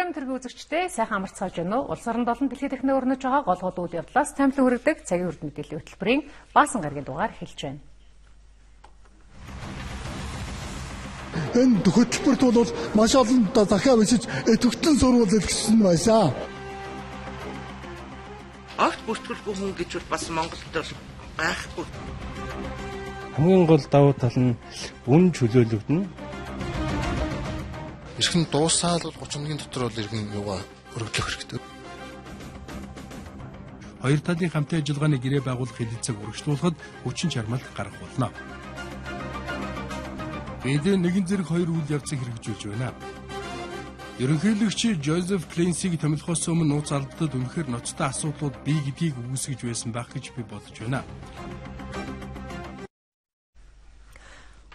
Өглөөний төргийн үзэгчдээ сайхан амарцгааж байна уу? Улс орон долон дэлхийд дахин өрнөж байгаа гол гол үйл явдлаас томилон хүргэдэг цагийн хүрд мэдээллийн хөтөлбөрийн Баасан гарагийн дугаар эхэлж байна. Энэ хөтөлбөрт бол маш олон захиа бичиж идэвхтэн сурвал дэлгэсэн байсан. Огт бүртгэлгүй хүн гэж бол бас Монголд бол байхгүй. Хамгийн гол давуу тал нь үн чөлөөлөгдөнө. Эрх нь дуусаад бол 30 хоногийн дотор бол иргэн юугаа өргөдлөх хэрэгтэй. Хоёр талын хамтын ажиллагааны гэрээ байгуулах хэлэлцээг үргэлжлүүлэхэд хүчин чармайлт гаргах болно. Бид нэгэн зэрэг хоёр үйл явцыг хэрэгжүүлж байна. Ерөнхийлөгч Жозеф Клинсийг томилохоос өмнө нууц алдад үнэхээр ноцтой асуудлууд бий гэдгийг үгүйсгэж байсан байх гэж би бодож байна.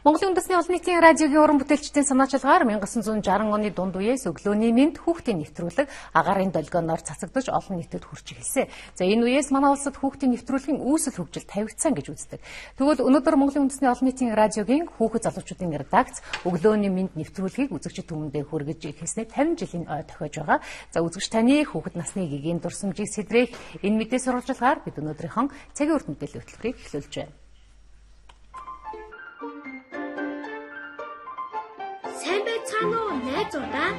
Монголын үндэсний олон нийтийн радиогийн уран бүтээлчдийн санаачилгаар 1960 оны дунд үеэс өглөөний мэнд хүүхдийн нэвтрүүлэг агарын долгионоор цацагдаж олон нийтэд хүрч эхэлсэн. За энэ үеэс манай улсад хүүхдийн нэвтрүүлгийн үүсэл хөгжил тавигдсан гэж үздэг. Тэгвэл өнөөдөр Монголын үндэсний олон нийтийн радиогийн хүүхэд залуучуудын редакц өглөөний мэнд нэвтрүүлгийг үзэгчид түмэндээ хүргэж эхэлснээр 50 жилийн ой тохиож байгаа. За үзэгч таны хүүхэд насны гэгээн дурсамжийг сэдрэх энэ мэдээ сурвалжлагаар бид өнөөдрийнхөө цагийн урд мэдээллийн хөтөлбөрийг эхлүүлж байна. Сайн байцгаана уу найзуудаа.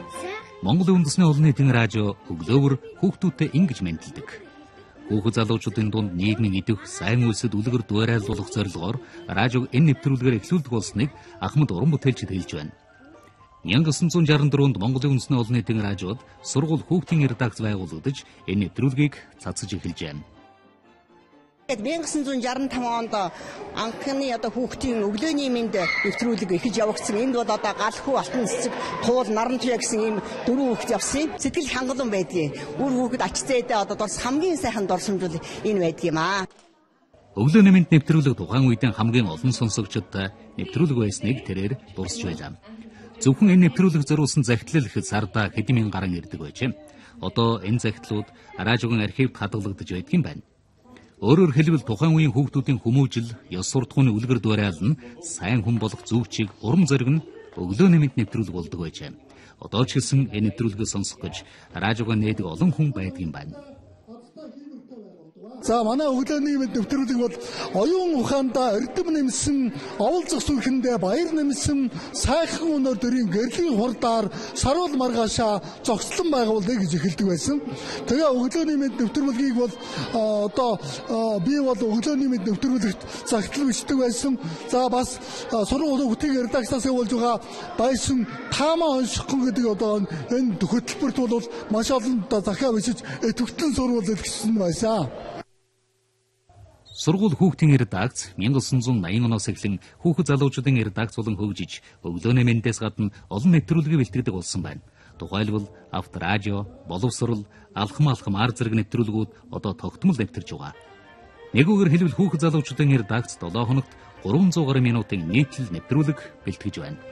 Монголын үндэсний олон нийтийн радио өглөөвөр хүүхдүүдтэй ингэж мэндэлдэг. Хүүхэд залуучуудын дунд нийгмийн идэвх, сайн үйлсэд үлгэр дуурайлуулах зорилгоор радиог энэ нэвтрүүлгээр эхлүүлдэг болсныг Ахмад уран бүтээлчид хэлж байна. 1964 онд Монголын үндэсний олон нийтийн радиод сургууль хүүхдийн редакц байгуулагдаж энэ нэвтрүүлгийг цацаж эхэлжээ. 1965 онд анхны одоо хүүхдийн өглөөний мэнд нэвтрүүлэг эхэлж явагдсан. Энд бол одоо галхуу, алтан цэцэг, туул, наран туяа гэсэн ийм дөрвөн хүүхд явсан. Сэтгэл хангалуун байдгийг. Үр хүүхэд ач зээдээ одоо дурс хамгийн сайхан дурсамжуул энэ байдгийм аа. Өглөөний мэнд нэвтрүүлэг тухайн үеийн хамгийн олон сонсогчдод нэвтрүүлэг байсныг тэрээр дурсж байлаа. Зөвхөн энэ нэвтрүүлэг зориулсан захидлал ихэд сарда хэдэн мянган гарan ирдэг байжээ. Одоо энэ захидлууд радиогийн архивд хадгалагдаж байдаг юм байна. Өөрөөр хэлбэл тухайн үеийн хүүхдүүдийн хүмүүжил, ёс суртахууны үлгэр дуурайл нь сайн хүн болох зүвчийг урам зориг нь өглөөний мэнд нэвтрүүлэг болдог байжээ. Одоо ч гэсэн энэ нэвтрүүлгийг сонсох гэж радиогоо нээдэг олон хүн байдаг юм байна. За манай өглөөний мэнд нэвтрүүлэг бол оюун ухаандаа эрдэм нэмсэн, оволцох сүрхэндээ баяр нэмсэн, сайхан өнөөрдөрийн гэрлийн хурдаар саруул маргаашаа зогслон байгуулъя гэж эхэлдэг байсан. Тэгээ өглөөний мэнд нэвтрүүлгийг бол одоо би бол өглөөний мэнд нэвтрүүлэгт захидал бичдэг байсан. За бас сургуулийн хүүхдийн редакцаас явуулж байгаа байсан таамаа оншихгүй гэдэг одоо энэ хөтөлбөрт бол маш олон захиа бичиж идэвхтэн сурвал дэлгэсэн байсан. Сургууль хүүхдийн редакц 1980 оноос эхлэн хүүхэд залуучуудын редакц болон хөгжиж өглөөний мэндээс гадна олон нэвтрүүлгийг бэлтгэдэг болсон байна. Тухайлбал авторадио, боловсрол, алхам алхам ар зэрэг нэвтрүүлгүүд одоо тогтмол нэвтэрж байгаа. Нэгүгээр хэлбэл хүүхэд залуучуудын редакц 7 хоногт 300 гаруй минутын нийтлэл нэвтрүүлэг бэлтгэж байна.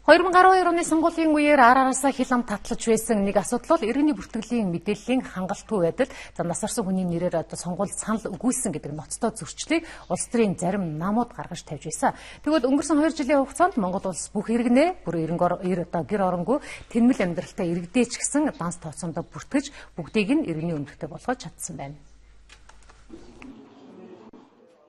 Хоёр мянга 2012 оны сонгуулийн үеэр ар араасаа хил ам татлаж байсан нэг асуудал бол иргэний бүртгэлийн мэдээллийн хангалтгүй байдал. За нас барсан хүний нэрээр одоо сонгуул санал өгүүлсэн гэдэг ноцтой зөрчлийг улс төрийн зарим намууд гаргаж тавьж байсан. Тэгвэл өнгөрсөн 2 жилийн хугацаанд Монгол улс бүх иргэнээ бүр 90 одоо гэр оронгүй тэнмэл амьдралтай иргэдээ ч гэсэн данс тооцондоо бүртгэж бүгдийг нь иргэний өндөктэй болгож чадсан байна.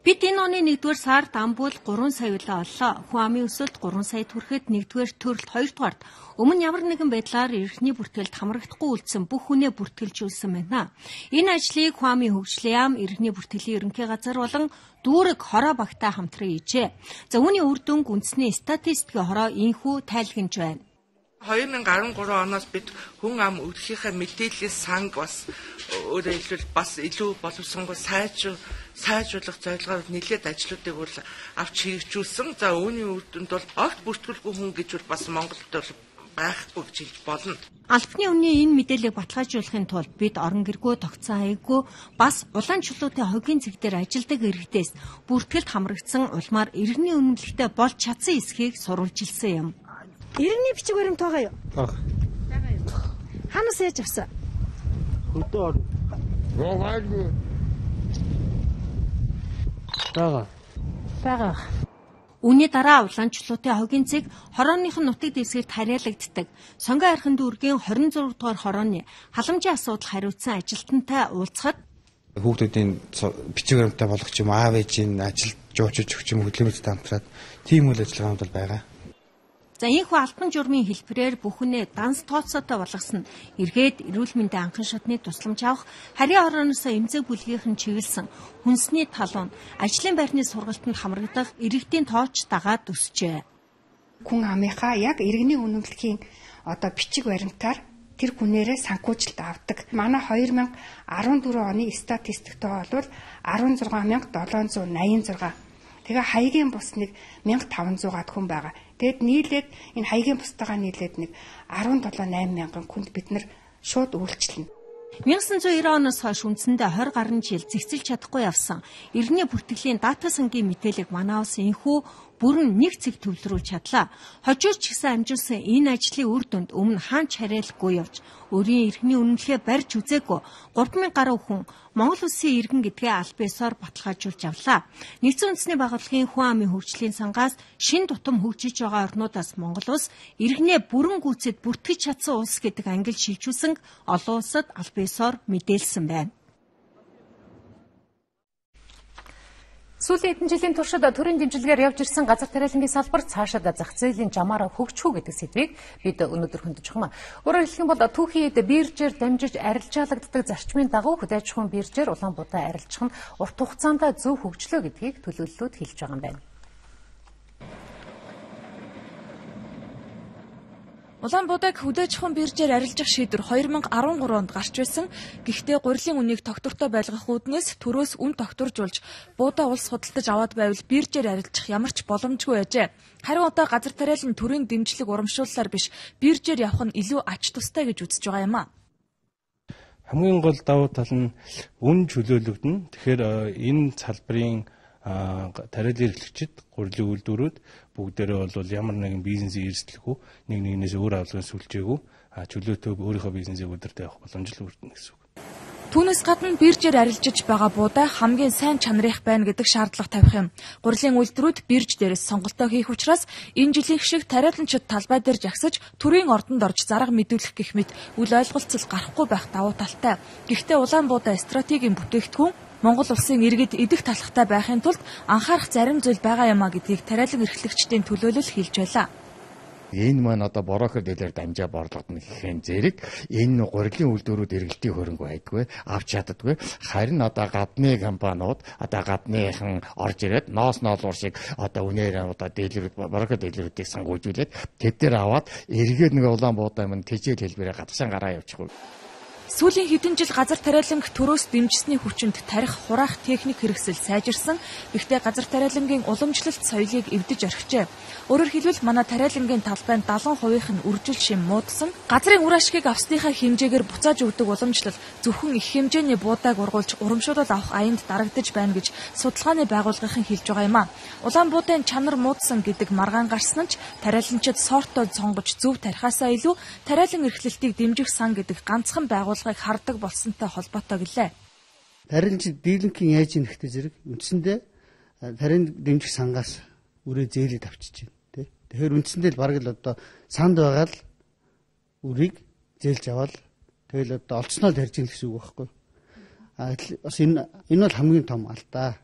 Бид энэ оны 1-р сард ам бүл 3 сая үлээ оллоо. Хүн амын өсөлт 3 саяд хүрэхэд 1-р төрөлт 2-дугаарт өмнө ямар нэгэн байдлаар иргэний бүртгэлд хамрагдахгүй үлдсэн бүх хүнээ бүртгэлжүүлсэн байна. Энэ ажлыг хүн амын хөгжлийн яам, иргэний бүртгэлийн ерөнхий газар болон дүүрэг хороо багтай хамтран хийжээ. За үүний үр дүнг үндэсний статистикийн хороо инхүү тайлгнаж байна. 2013 оноос бид хүн ам өвлөхийнхээ мэдээллийн санг бас өөрөөр хэлбэл бас илүү боловсронгуй сайжруулах зорилгоор нэлээд ажлуудыг бол авч хэрэгжүүлсэн. За үүний үр дүнд бол огт бүртгэлгүй хүн гэж бол бас Монголд бол байхгүй гэж хэлж болно. Албаны өмнө энэ мэдээллийг баталгаажуулахын тулд бид орон гэргүй, тогтсон хаяггүй бас улаан чулуутай хогийн цэг дээр ажилдаг иргэдээс бүртгэлд хамрагдсан улмаар иргэний үнэмлэхтэй болж чадсан эсхийг сурвалжилсан юм. Иргэний бичиг баримт байгаа юу? Байгаа. Байгаа юу? Ханаас яаж авсан? Хөдөө орно. Байгаа. Байгаа. Үүний дараа Улаанчуулуутын хогийн цэг хорооных нь нутаг дэвсгэрт харьяалагддаг. Сонгон архин дүүргийн 26 дугаар хорооны халамжийн асуудал хариуцсан ажилтнтай уулзахад хүүхдүүдийн бичиг баримтаа болгох юм, аав ээжийн ажилд жуучиж өгч юм, хөдөлмөртэй хамтраад тийм үйл ажиллагаанууд бол байгаа. За энэхүү албан журмын хэлбэрээр бүхнээ данс тооцоотой болгосон эргээд эрүүл мэндийн анхан шатны тусламж авах, харийн орооноос эмзэг бүлгийнх нь чиглэсэн хүнсний талуун, ажлын байрны сургалтанд хамрагдах иргэдийн тооч дагаад өсжээ. Хүн амынхаа яг иргэний үнэмлэхийн одоо бичиг баримтаар тэр хүнээрээ санхүүжилт авдаг. Манай 2014 оны статистиктэй бол 16786. Тэгээ хаягийн бус нэг 1500-аад хүн байгаа. Тэгэд нийлээд энэ хаягийн бустайгаа нийлээд нэг 17 8 мянган хүнд бид нар шууд үйлчилнэ. 1990 оноос хойш үндсэндээ 20 гаруй жил зэгцэлж чадахгүй явсан иргэний бүртгэлийн дата сангийн мэдээллийг манай улс энэхүү бүрэн нэг цэг төвлөрүүлж чадлаа. Хожууч ч гэсэн амжуулсан энэ ажлын үр дүнд өмнө хаанч хариалгүй явж өөрийн иргэний үнэмлэхээ барьж үзээгүй 3000 гаруй хүн Монгол улсын иргэн гэдгээ аль биесээр баталгаажуулж авлаа. Нэгдсэн үндэсний байгууллагын хүн амын хөгжлийн сангаас шин тутам хөгжиж байгаа орнуудаас Монгол улс иргэнээ бүрэн гүйцэд бүртгэж чадсан улс гэдэг ангил шилжүүлсэн олон улсад аль биесээр мэдээлсэн байна. Сүүлийн хэдэн жилийн туршид төрийн дэмжлэгээр явж ирсэн газар тариалангийн салбар цаашид зах зээлийн жамаараа хөгжих үү гэдэг сэдвийг бид өнөөдөр хөндөж байгаа. Өөрөөр хэлэх юм бол түүхийн эд биржээр дамжиж арилжаалагддаг зарчмын дагуу хөдөө аж ахуйн биржээр Улаанбуудаа арилжих нь урт хугацаанд зөв хөгжлөө гэдгийг төлөөллүүд хэлж байгаа юм байна. Улаанбуудаг хөдөө аж ахуйн биржээр арилжих шийдвэр 2013 онд гарч байсан. Гэхдээ гурилын үнийг тогтвортой байлгах үүднээс төрөөс үн тогтворжуулж буудаа улс худалдаж аваад байвал биржээр арилжих ямар ч боломжгүй байжээ. Харин одоо газар тариалан төрийн дэмжлэг урамшууллаар биш биржээр явах нь илүү ач тустай гэж үзэж байгаа юм а. Хамгийн гол давуу тал нь үн чөлөөлөгдөнө. Тэгэхээр энэ салбарын тариалан эрхлэгчид, гурилын үйлдвэрүүд бүгдээрээ бол ямар нэгэн бизнесийн эрсдэлгүй, нэг нэгнээс өөр авлагын сүлжээгүй чөлөөтэй өөрийнхөө бизнесийг удирдах явах боломж л үрдэнэ гэсэн үг. Түүнээс гадна биржээр арилжиж байгаа буудаа хамгийн сайн чанарынх байна гэдэг шаардлага тавих юм. Гурилын үйлдвэрүүд бирж дээрээс сонголтоо хийх учраас энэ жилийнх шиг тариаланчид талбай дээр жагсаж төрийн ордонд орж зарга мэдүүлэх гэх мэт үл ойлголцол гарахгүй байх давуу талтай. Гэхдээ Улаанбуудаа стратегийн бүтээгдэхүүн Монгол улсын иргэд идэх талхтай байхын тулд анхаарах зарим зүйл байгаа юм а гэдгийг тариалан эрхлэгчдийн төлөөлөл хэлж байлаа. Энэ маань одоо брокер дилер дамжаа борлогдно гэхин зэрэг энэ гурилын үйлдвэрүүд эргэлтийн хөрөнгө байдгүй, авч чаддаггүй. Харин одоо гадны компаниуд одоо гадныхан орж ирээд ноос ноолуур шиг одоо үнээр одоо дилерүүд брокер дилерүүдийг сангуужуулаад тэд дээр аваад эргээд нэг Улаанбуудаа маань тэжээл хэлбэрээр гадагшаа гараа явчихгүй. Сүүлийн хэдэн жил газар тариаланг төрөөс дэмжсэний хүчинд тарих хураах техник хэрэгсэл сайжирсан. Гэхдээ газар тариалангийн уламжлалт соёлыг эвдэж орхижээ. Өөрөөр хэлбэл манай тариалангийн талбайд 70%-ийнх нь үржил шим муудсан. Газрын үр ашгийг авсныхаа хэмжээгээр буцааж өгдөг уламжлал зөвхөн их хэмжээний буудааг ургуулж урамшуулал авах аянд дарагдаж байна гэж судалгааны байгууллагын хэлж байгаа юм а. Улаанбуудын чанар муудсан гэдэг маргаан гарсан нь ч тариаланчид сортоо сонгож зөв тарихаасаа илүү тариалан эрхлэлтийг дэмжих сан гэдэг ганцхан байгууллага хардаг болсонтой холбоотой гэлээ. Тариаланчид дийлэнхийн яаж ийм ихтэй зэрэг үндсэндээ тарийн дэмжих сангаас үрээ зээлээд авчиж байна, тий. Тэгэхээр үндсэндээ л бараг л одоо санд байгаа л үрийг зээлж аваад тэгэл одоо олцсноо л ярьж ийн гэсэн үг байхгүй. А бас энэ бол хамгийн том алдаа.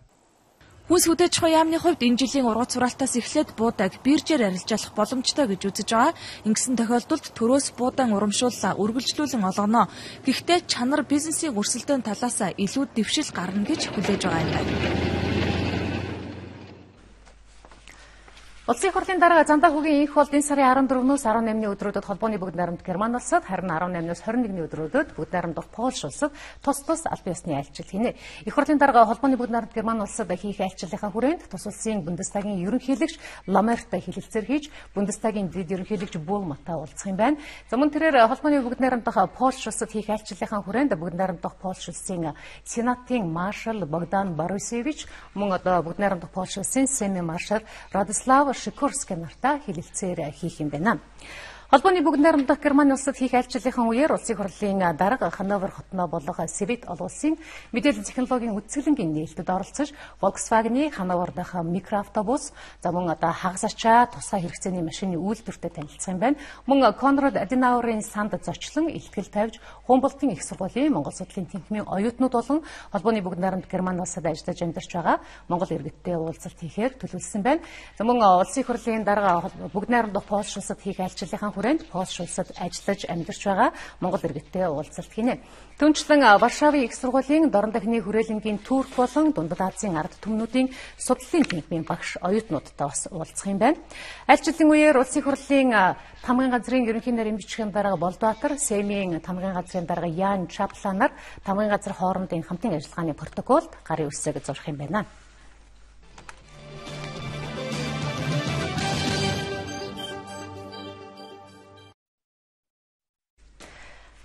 Хүнс хөдөө аж ахуйн яамны хувьд энэ жилийн ургац сураалтаас эхлээд буудаг биржээр арилжаалах боломжтой гэж үзэж байгаа. Ингэсэн тохиолдолд төрөөс буудан урамшууллаа үргэлжлүүлэн олгоно. Гэхдээ чанар бизнесийн өрсөлдөөн талаас илүү дэвшил гарна гэж хүлээж байгаа юм байна. Улсын хурлын дараа Зандаа хөгийн инх бол энэ сарын 14-өөс 18-ны өдрүүдэд холбооны бүгд найрамд Герман улсад, харин 18-аас 21-ний өдрүүдэд бүгд найрамдах Польш улсад тус тус албан ёсны айлчлал хийнэ. Их хурлын дарга холбооны бүгд найрамд Герман улсад хийх айлчлалынхаа хүрээнд тус улсын Бундестагийн ерөнхийлөгч Ламертай хэлэлцээр хийж, Бундестагийн дэд ерөнхийлөгч Булматай уулзах юм байна. За мөн тэрээр холбооны бүгд найрамдах Польш улсад хийх айлчлалынхаа хүрээнд бүгд найрамдах Польш улсын Сенатын маршал Богдан Борисевич, мөн одоо бүгд найрамдах Польш улсын Семи маршал Радислав Шикорский нартай хэлэлцээр хийх юм байна. Холбооны бүгд найрамдах Германы улсад хийх айлчлалынхан үеэр улсын хурлын дарга Хановер хотноо болох Сэвэт олон улсын мэдээллийн технологийн үзэсгэлэнгийн нээлтэд оролцож Volkswagen-ы Хановер дахь микроавтобус, за мөн одоо хагас ачаа тусгай хэрэгцээний машины үйлдвэртэй танилцсан юм байна. Мөн Конрад Аденаурын санд зочлон илтгэл тавьж Хумболтын их сургуулийн Монгол судлалын тэнхимийн оюутнууд болон холбооны бүгд найрамдах Германы улсад ажиллаж амьдарч байгаа Монгол иргэдтэй уулзалт хийхээр төлөвлөсөн байна. За мөн улсын хурлын дарга бүгд найрамдах Польш улсад хийх айлчлалынхан хүрээнд Польш улсад ажиллаж амьдарч байгаа Монгол иргэдтэй уулзалт хийнэ. Түнчлэн Варшавын их сургуулийн дорн дахны хүрээлэнгийн Турк болон Дундад Азийн ард түмнүүдийн судлалын тэнхимийн багш оюутнуудтай бас уулзах юм байна. Айлчлалын үеэр улсын хурлын тамгын газрын ерөнхий нарийн бичгийн дарга Болдбаатар, Сэмийн тамгын газрын дарга Ян Чапланаар тамгын газар хоорондын хамтын ажиллагааны протоколд гарын үсэг зурх юм байна.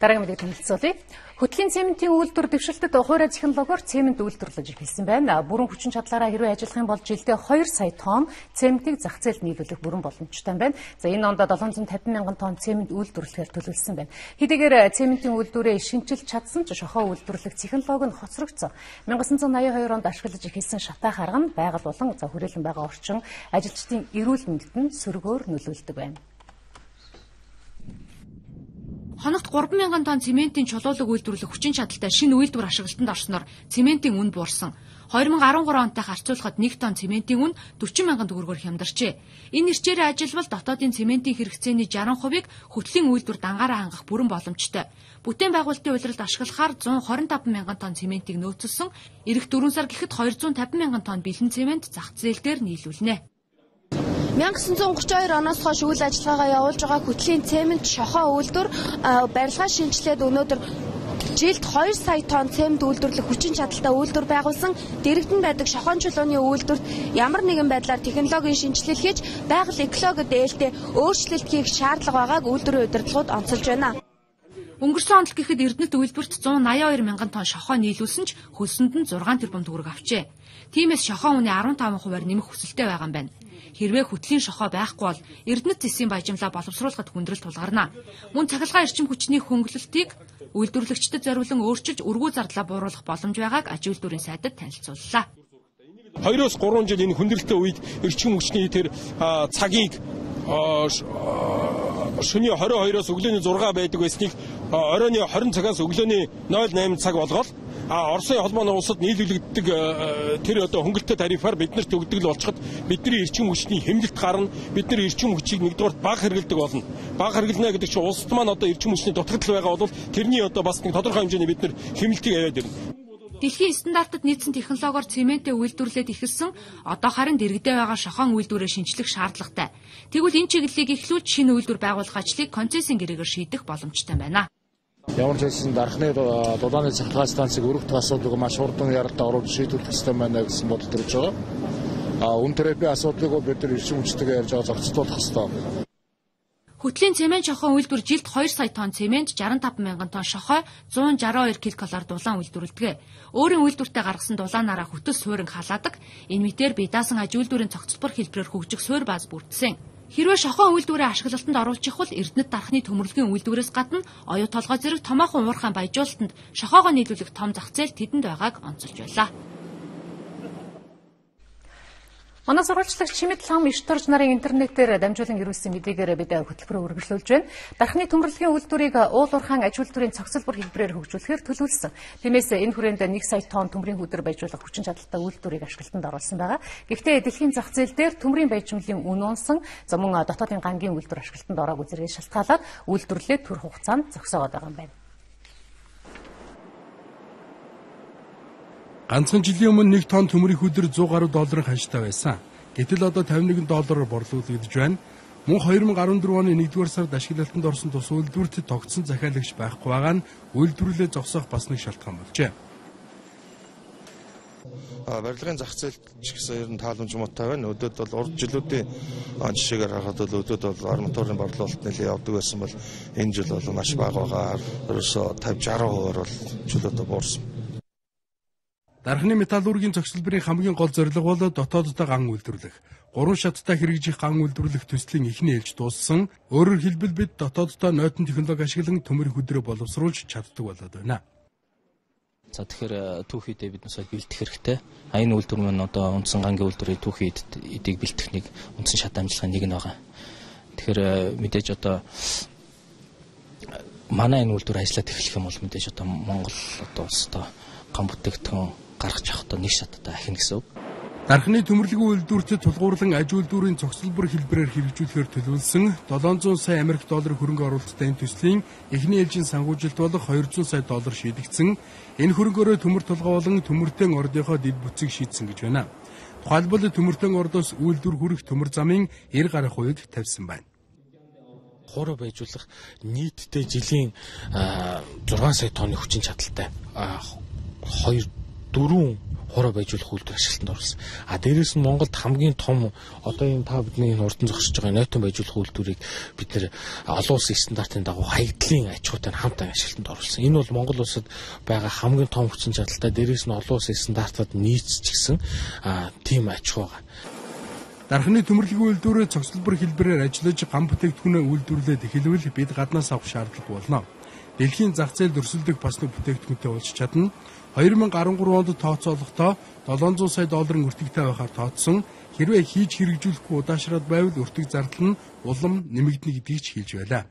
Дараагийн мэдээг танилцуулъя. Хөтлийн цементийн үйлдвэр дэвшилтэд хуурай технологиор цемент үйлдвэрлэж эхэлсэн байна. Бүрэн хүчин чадлаараа хэрвээ ажиллах юм бол жилдээ 2 сая тонн цементийг зах зээлд нийлүүлэх бүрэн боломжтой байна. За энэ онд 750 мянган тонн цемент үйлдвэрлэхээр төлөвлөсөн байна. Хэдийгээр цементийн үйлдвэрээ шинчилж чадсан ч шохоо үйлдвэрлэх технологи нь хоцрогдсон. 1982 онд ашиглаж эхэлсэн шатаах арга нь байгаль болон за хүрээлэн байгаа орчин ажилчдын эрүүл мэндэд нь сөргөөр нөлөөлдөг байна. Хоногт 3000 тонн цементийн чулуулаг үйлдвэрлэх хүчин чадалтай шинэ үйлдвэр ашиглалтанд орсноор цементийн үн буурсан. 2013 онтой харьцуулахад 1 тонн цементийн үн 40 мянган төгрөгөөр хямдарчээ. Энэ эрчээрээ ажиллавал дотоодын цементийн хэрэгцээний 60%-ыг хөтлийн үйлдвэр дангаараа хангах бүрэн боломжтой. Бүтээн байгуулалтын улиралд ашиглахаар 125 мянган тонн цементийг нөөцлөсөн. Ирэх 4 сар гэхэд 250 мянган тонн бэлэн цемент зах зээл дээр нийлүүлнэ. 1932 оноос хойш үйл ажиллагаагаа явуулж байгаа хөтлийн цемент шохоо үйлдвэр барилгаа шинжилээд өнөөдөр жилд 2 сая тонн цемент үйлдвэрлэх хүчин чадалтай үйлдвэр байгуулсан. Дэрэгдэн байдаг шохоон чулууны үйлдвэрт ямар нэгэн байдлаар технологийн шинжилэл хийж байгаль экологид ээлтэй өөрчлөлт хийх шаардлага байгааг үйлдвэрийн удирдлагууд онцолж байна. Өнгөрсөн онд гэхэд Эрдэнэт үйлдвэрт 182 мянган тонн шохоо нийлүүлсэн ч хөлсөнд нь 6 тэрбум төгрөг авчээ. Тиймээс шохоо үнэ 15%-аар нэмэх хүсэлтэй байгаа юм байна. Хэрвээ хөтлийн шохоо байхгүй бол Эрдэнэт зэсийн баяжмлаа боловсруулахад хүндрэл тулгарна. Мөн цахилгаан эрчим хүчний хөнгөлөлтийг үйлдвэрлэгчдэд зориулан өөрчилж өргүү зардлаа бууруулах боломж байгааг аж үйлдвэрийн сайдад танилцууллаа. 2-3 жил энэ хүндрэлтэй үед эрчим хүчний тэр цагийг шөнийн 22-оос өглөөний 6 байдаг байсныг оройн 20 цагаас өглөөний 08 цаг болгоод Оросын холбооны улсад нийлүүлэгддэг тэр одоо хөнгөлөлттэй тарифаар биднэрт өгдөг л болчиход бидний эрчим хүчний хэмнэлт гарна. Бид нар эрчим хүчийг нэгдүгээрт бага хэрэглэдэг болно. Бага хэрэглэнэ гэдэг чинь улсад маань одоо эрчим хүчний дутагдал байгаа бол тэрний одоо бас нэг тодорхой хэмжээний бид нар хэмнэлтийг аваад ирнэ. Дэлхийн стандартад нийцсэн технологиор цементээ үйлдвэрлээд эхэлсэн. Одоо харин дэргэдээ байгаа шохоон үйлдвэрээ шинчлэх шаардлагатай. Тэгвэл энэ чиглэлийг эхлүүлж шинэ үйлдвэр байгуулах ажлыг концессийн гэрээгээр шийдэх боломжтой байна. Ямар ч байсан дархны дулааны цахилгаан станцыг өргөх асуудлыг маш хурдан яралтай оруулж шийдвэрлэх ёстой байна гэсэн бодол төрж байгаа. Үн терапи асуудлыг бид нар эрчим хүчтэйгээ ярьж байгаа зохицуулах ёстой. Хөтлийн цемент шохоо үйлдвэр жилд 2 сая тонн цемент, 65 мянган тонн шохой, 162 ккал дулаан үйлдвэрлэдэг. Өөрийн үйлдвэртээ гаргасан дулаанаараа хөтөл суурин халаадаг. Энэ мэтээр бие даасан аж үйлдвэрийн цогцлбор хэлбэрээр хөгжих суурь бааз бүрдсэн. Хэрвээ шохоо үйлдвэрээ ашиглалтанд оруулчих бол Эрдэнэт дархны төмөрлөгийн үйлдвэрээс гадна оюу толгой зэрэг томоохон уурхайн баяжуулалтанд шохоогоо нийлүүлэх том зах зээл тэдэнд байгааг онцолж байлаа. Манай сурвалжлагч Чимэд лам Ишторж нарын интернетээр дамжуулан ирүүлсэн мэдээгээр бид хөтөлбөрөөр үргэлжлүүлж байна. Дархны төмөрлөгийн үйлдвэрийг уул уурхайн аж үйлдвэрийн цогцлбор хэлбэрээр хөгжүүлэхээр төлөвлөсөн. Тиймээс энэ хүрээнд 1 сая тонн төмрийн хүдэр баяжуулах хүчин чадалтай үйлдвэрийг ашиглалтанд оруулсан байгаа. Гэхдээ дэлхийн зах зээл дээр төмрийн баяжмлын үн унсан, за мөн дотоодын гангийн үйлдвэр ашиглалтанд ороогүй зэрэг шалтгаалаад үйлдвэрлэлээ түр хугацаанд зогсоогоод байгаа юм байна. Ганцхан жилийн өмнө 1 тонн төмрийн хүдэр 100 гаруй долларын ханштай байсан. Гэтэл одоо 51 доллараар борлуулагдаж байна. Мөн 2014 оны 1-р сард ашиглалтанд орсон тус үйлдвэрт тогтсон захиалагч байхгүй байгаа нь үйлдвэрлэлээ зогсоох бас нэг шалтгаан болжээ. Барилгын зах зээлд ч гэсэн ер нь тааламж муутай байна. Өдөөд бол урд жилүүдийн жишээгээр харахад бол өдөөд бол арматурын борлуулалт нэлээд явдаг байсан бол энэ жил бол маш бага байгаа. Ерөөсөө 50 60% бол чөлөөтэй буурсан. Дархны металлургийн зохицлборын хамгийн гол зорилго бол дотооддоо ган үйлдвэрлэх. 3 шаттай хэрэгжих ган үйлдвэрлэх төслийн эхний ээлж дууссан. Өөрөөр хэлбэл бид дотооддоо нойтон технологи ашиглан төмөр хөдрөө боловсруулж чаддаг болоод байна. За тэгэхээр түүхийдээ бид нас бэлдэх хэрэгтэй. А энэ үйлдвэр маань одоо үндсэн гангийн үйлдвэрийн түүхий эдийг бэлтгэх нэг үндсэн шат амжилтын нэг нь байгаа. Тэгэхээр мэдээж одоо манай энэ үйлдвэр ажиллаад эхлэх юм бол мэдээж одоо Монгол одоо улс одоо ган бүтээгдэхүүн гаргаж авах одоо нэг шат одоо ахина гэсэн үг. Дархны төмөрлөгийн үйлдвэрт тулгуурлан аж үйлдвэрийн цогцлбор хэлбэрээр хэрэгжүүлэхээр төлөвлөсөн 700 сая Америк доллар хөрөнгө оруулалттай энэ төслийн эхний ээлжийн санхүүжилт болох 200 сая доллар шийдэгдсэн. Энэ хөрөнгөөрөө төмөр толгой болон төмөртөн ордынхоо дэд бүтцийг шийдсэн гэж байна. Тухайлбал төмөртөн ордоос үйлдвэр хүрэх төмөр замын 90 гаруй хувийг тавьсан байна. Хуруу байжуулах нийтдээ жилийн 6 сая тонны хүчин чадалтай 2 4 хуруу байжуулах үйлдвэр ашиглалтанд оруулсан. А дээрээс нь Монголд хамгийн том одоо энэ та бидний энэ урдан зогсож байгаа нойтон байжуулах үйлдвэрийг бид нэр олон улсын стандартын дагуу хаягдлын аж ахуйтай хамт ашиглалтанд оруулсан. Энэ бол Монгол улсад байгаа хамгийн том хүчин чадалтай, дээрээс нь олон улсын стандартад нийцчихсэн тийм аж ахуй байгаа. Дархны төмөрлөгийн үйлдвэрээ цогцлбор хэлбэрээр ажиллаж ган бүтээгдэхүүнээ үйлдвэрлээд эхэлвэл бид гаднаас авах шаардлагагүй болно. Дэлхийн зах зээлд өрсөлдөх бас нэг бүтээгдэхүүнтэй болж чадна. 2013 онд тооцоолохдоо 700 сая долларын өртөгтэй байхаар тооцсон. Хэрвээ хийж хэрэгжүүлэхгүй удаашраад байвал өртөг зардал нь улам нэмэгдэнэ гэдгийг ч хэлж байлаа.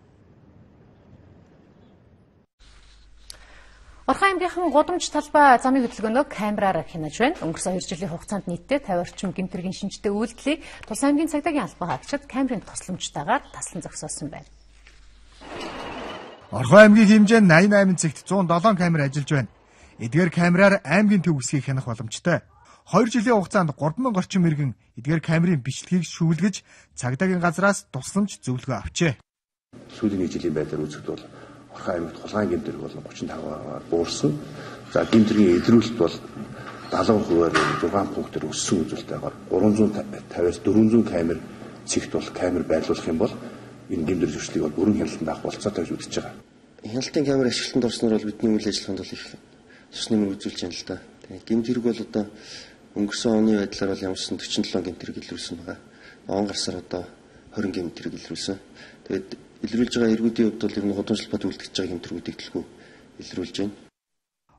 Орхон аймгийнхан гудамж талбай замын хөдөлгөөнөө камераар хянаж байна. Өнгөрсөн 2 жилийн хугацаанд нийтдээ 50 орчим гэмт хэргийн шинжтэй үйлдэлийг Тус аймгийн цагдаагийн албан хаагчид камерын тусламжтайгаар таслан зогсоосон байна. Орхон аймгийн хэмжээнд 88 цэгт 107 камер ажиллаж байна. Эдгээр камераар аймгийн төв хэсгийг хянах боломжтой. 2 жилийн хугацаанд 3000 орчим иргэн эдгээр камерын бичлэгийг шүүлгэж цагдаагийн газраас тусламж зөвлөгөө авчээ. Сүүлийн нэг жилийн байдлаар үзэхэд бол Орхон аймагт хулгайн гэмт хэрэг бол 35%-аар буурсан. За гэмт хэргийн илрүүлэлт бол 70%-аар 6 пунктээр өссөн үзүүлэлтээр 350-аас 400 камер цэгт бол камер байрлуулах юм бол энэ гэмт хэрэг зөрчлийг бол бүрэн хяналтанд авах болцоотой гэж үзэж байгаа. Хяналтын камер ашиглалтанд орсноор бол бидний үйл ажиллагаанд бол их тус нэмэр үзүүлж байна л да. Тэгээд гэмт хэрэг бол одоо өнгөрсөн оны байдлаар бол ямар ч 47 гэмт хэрэг илрүүлсэн байгаа. Он гарсаар одоо 20 гэмт хэрэг илрүүлсэн. Тэгээд илрүүлж байгаа эргүүдийн хувьд бол ер нь гудамж талбайд үлдгэж байгаа гэмт хэргүүдийг төлхөө илрүүлж байна.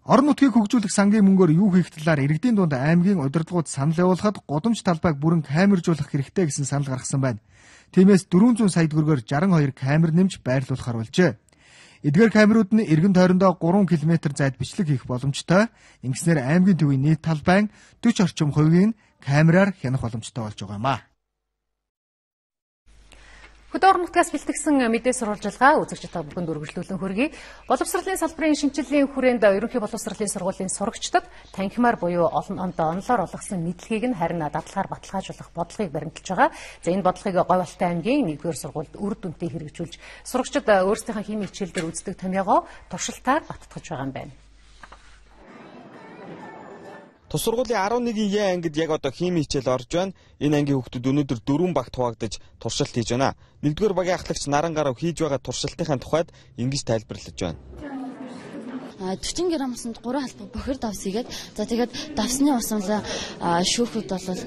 Орон нутгийг хөгжүүлэх сангийн мөнгөөр юу хийх талаар иргэдийн дунд аймгийн удирдлагууд санал явуулахад гудамж талбайг бүрэн камержуулах хэрэгтэй гэсэн санал гаргасан байна. Тиймээс 400 сая төгрөгөөр 62 камер нэмж байрлуулахар болжээ. Эдгээр камерууд нь эргэн тойрондоо 3 км зайд бичлэг хийх боломжтой. Ингэснээр аймгийн төвийн нийт талбайн 40 орчим хувийг камераар хянах боломжтой болж байгаа юм а. Хөдөө орон нутгаас бэлтгэсэн мэдээ сурвалжлага үзэгч та бүхэнд үргэлжлүүлэн хүргэе. Боловсролын салбарын шинэчлэлийн хүрээнд ерөнхий боловсролын сургуулийн сурагчдад танхимаар буюу олон онлоор олгосон мэдлэгийг нь харин дадлагаар баталгаажуулах бодлогыг баримталж байгаа. За энэ бодлогыг Говьалтай аймгийн 1-р сургуульд үр дүнтэй хэрэгжүүлж сурагчид өөрсдийнхөө химийн хичээл дээр үздэг томьёогоо туршилтаар баттгаж байгаа юм байна. Тус сургуулийн 11-ийн Е ангид яг одоо химийн хичээл орж байна. Энэ ангийн хүүхдүүд өнөөдөр 4 багт хуваагдаж туршилт хийж байна. 1-р багийн ахлагч Наран Гарав хийж байгаа туршилтынхаа тухайд ингэж тайлбарлаж байна. 40 г усанд 3 халбаг бохир давс хийгээд за тэгээд давсны усанлаа шүүхэд бол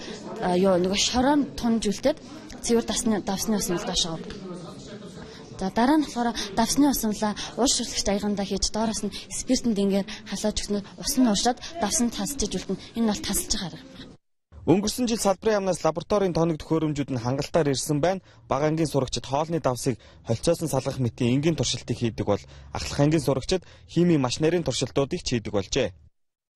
юу нөгөө шорон тунж үлдээд цэвэр давсны усанд доошоо. За дараа нь болохоор давсны усамлаа уушрлагч аягандаа хийж доороос нь спиртэнд ингээд халааж өгснөөр ус нь ууршаад давс нь тасчиж үлдэнэ. Энэ бол тасалж байгаа арга юм. Өнгөрсөн жил салбарын яамнаас лабораторийн тоног төхөөрөмжүүд нь хангалтаар ирсэн байна. Бага ангийн сурагчид хоолны давсыг холцоосон салгах мэтийн энгийн туршилтыг хийдэг бол ахлах ангийн сурагчид химийн машинерийн туршилтуудыг ч хийдэг болжээ.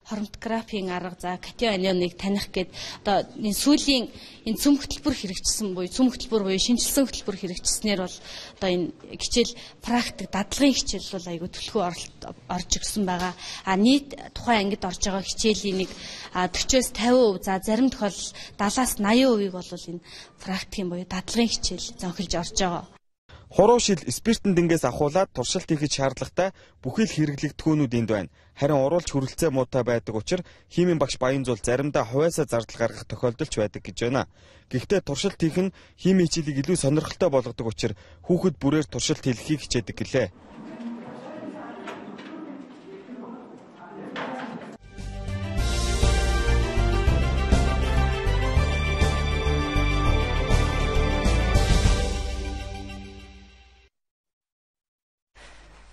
Хроматографийн арга за катион анионыг таних гээд одоо энэ сүүлийн энэ цөм хөтөлбөр хэрэгжсэн буюу цөм хөтөлбөр буюу шинжилсэн хөтөлбөр хэрэгжснээр бол одоо энэ хичээл практик дадлагын хичээл бол айгүй төлхөө орж ирсэн байгаа. А нийт тухайн ангид орж байгаа хичээлийн нэг 40-оос 50% за зарим тохиолдолд 70-аас 80%-ийг бол энэ практикийн буюу дадлагын хичээл зөнхөлж орж байгаа. Хуруу шил спиртэн дэнгээс авахуулаад туршилт хийхэд шаардлагатай бүхий л хэрэглэгдэхүүнүүд энд байна. Харин уруулж хүрэлцээ муутай байдаг учир химийн багш Баянзул заримдаа хувиасаа зардал гаргах тохиолдол ч байдаг гэж байна. Гэхдээ туршилт хийх нь химийн хичээлийг илүү сонирхолтой болгодог учир хүүхэд бүрээр туршилт хийхийг хичээдэг гэлээ.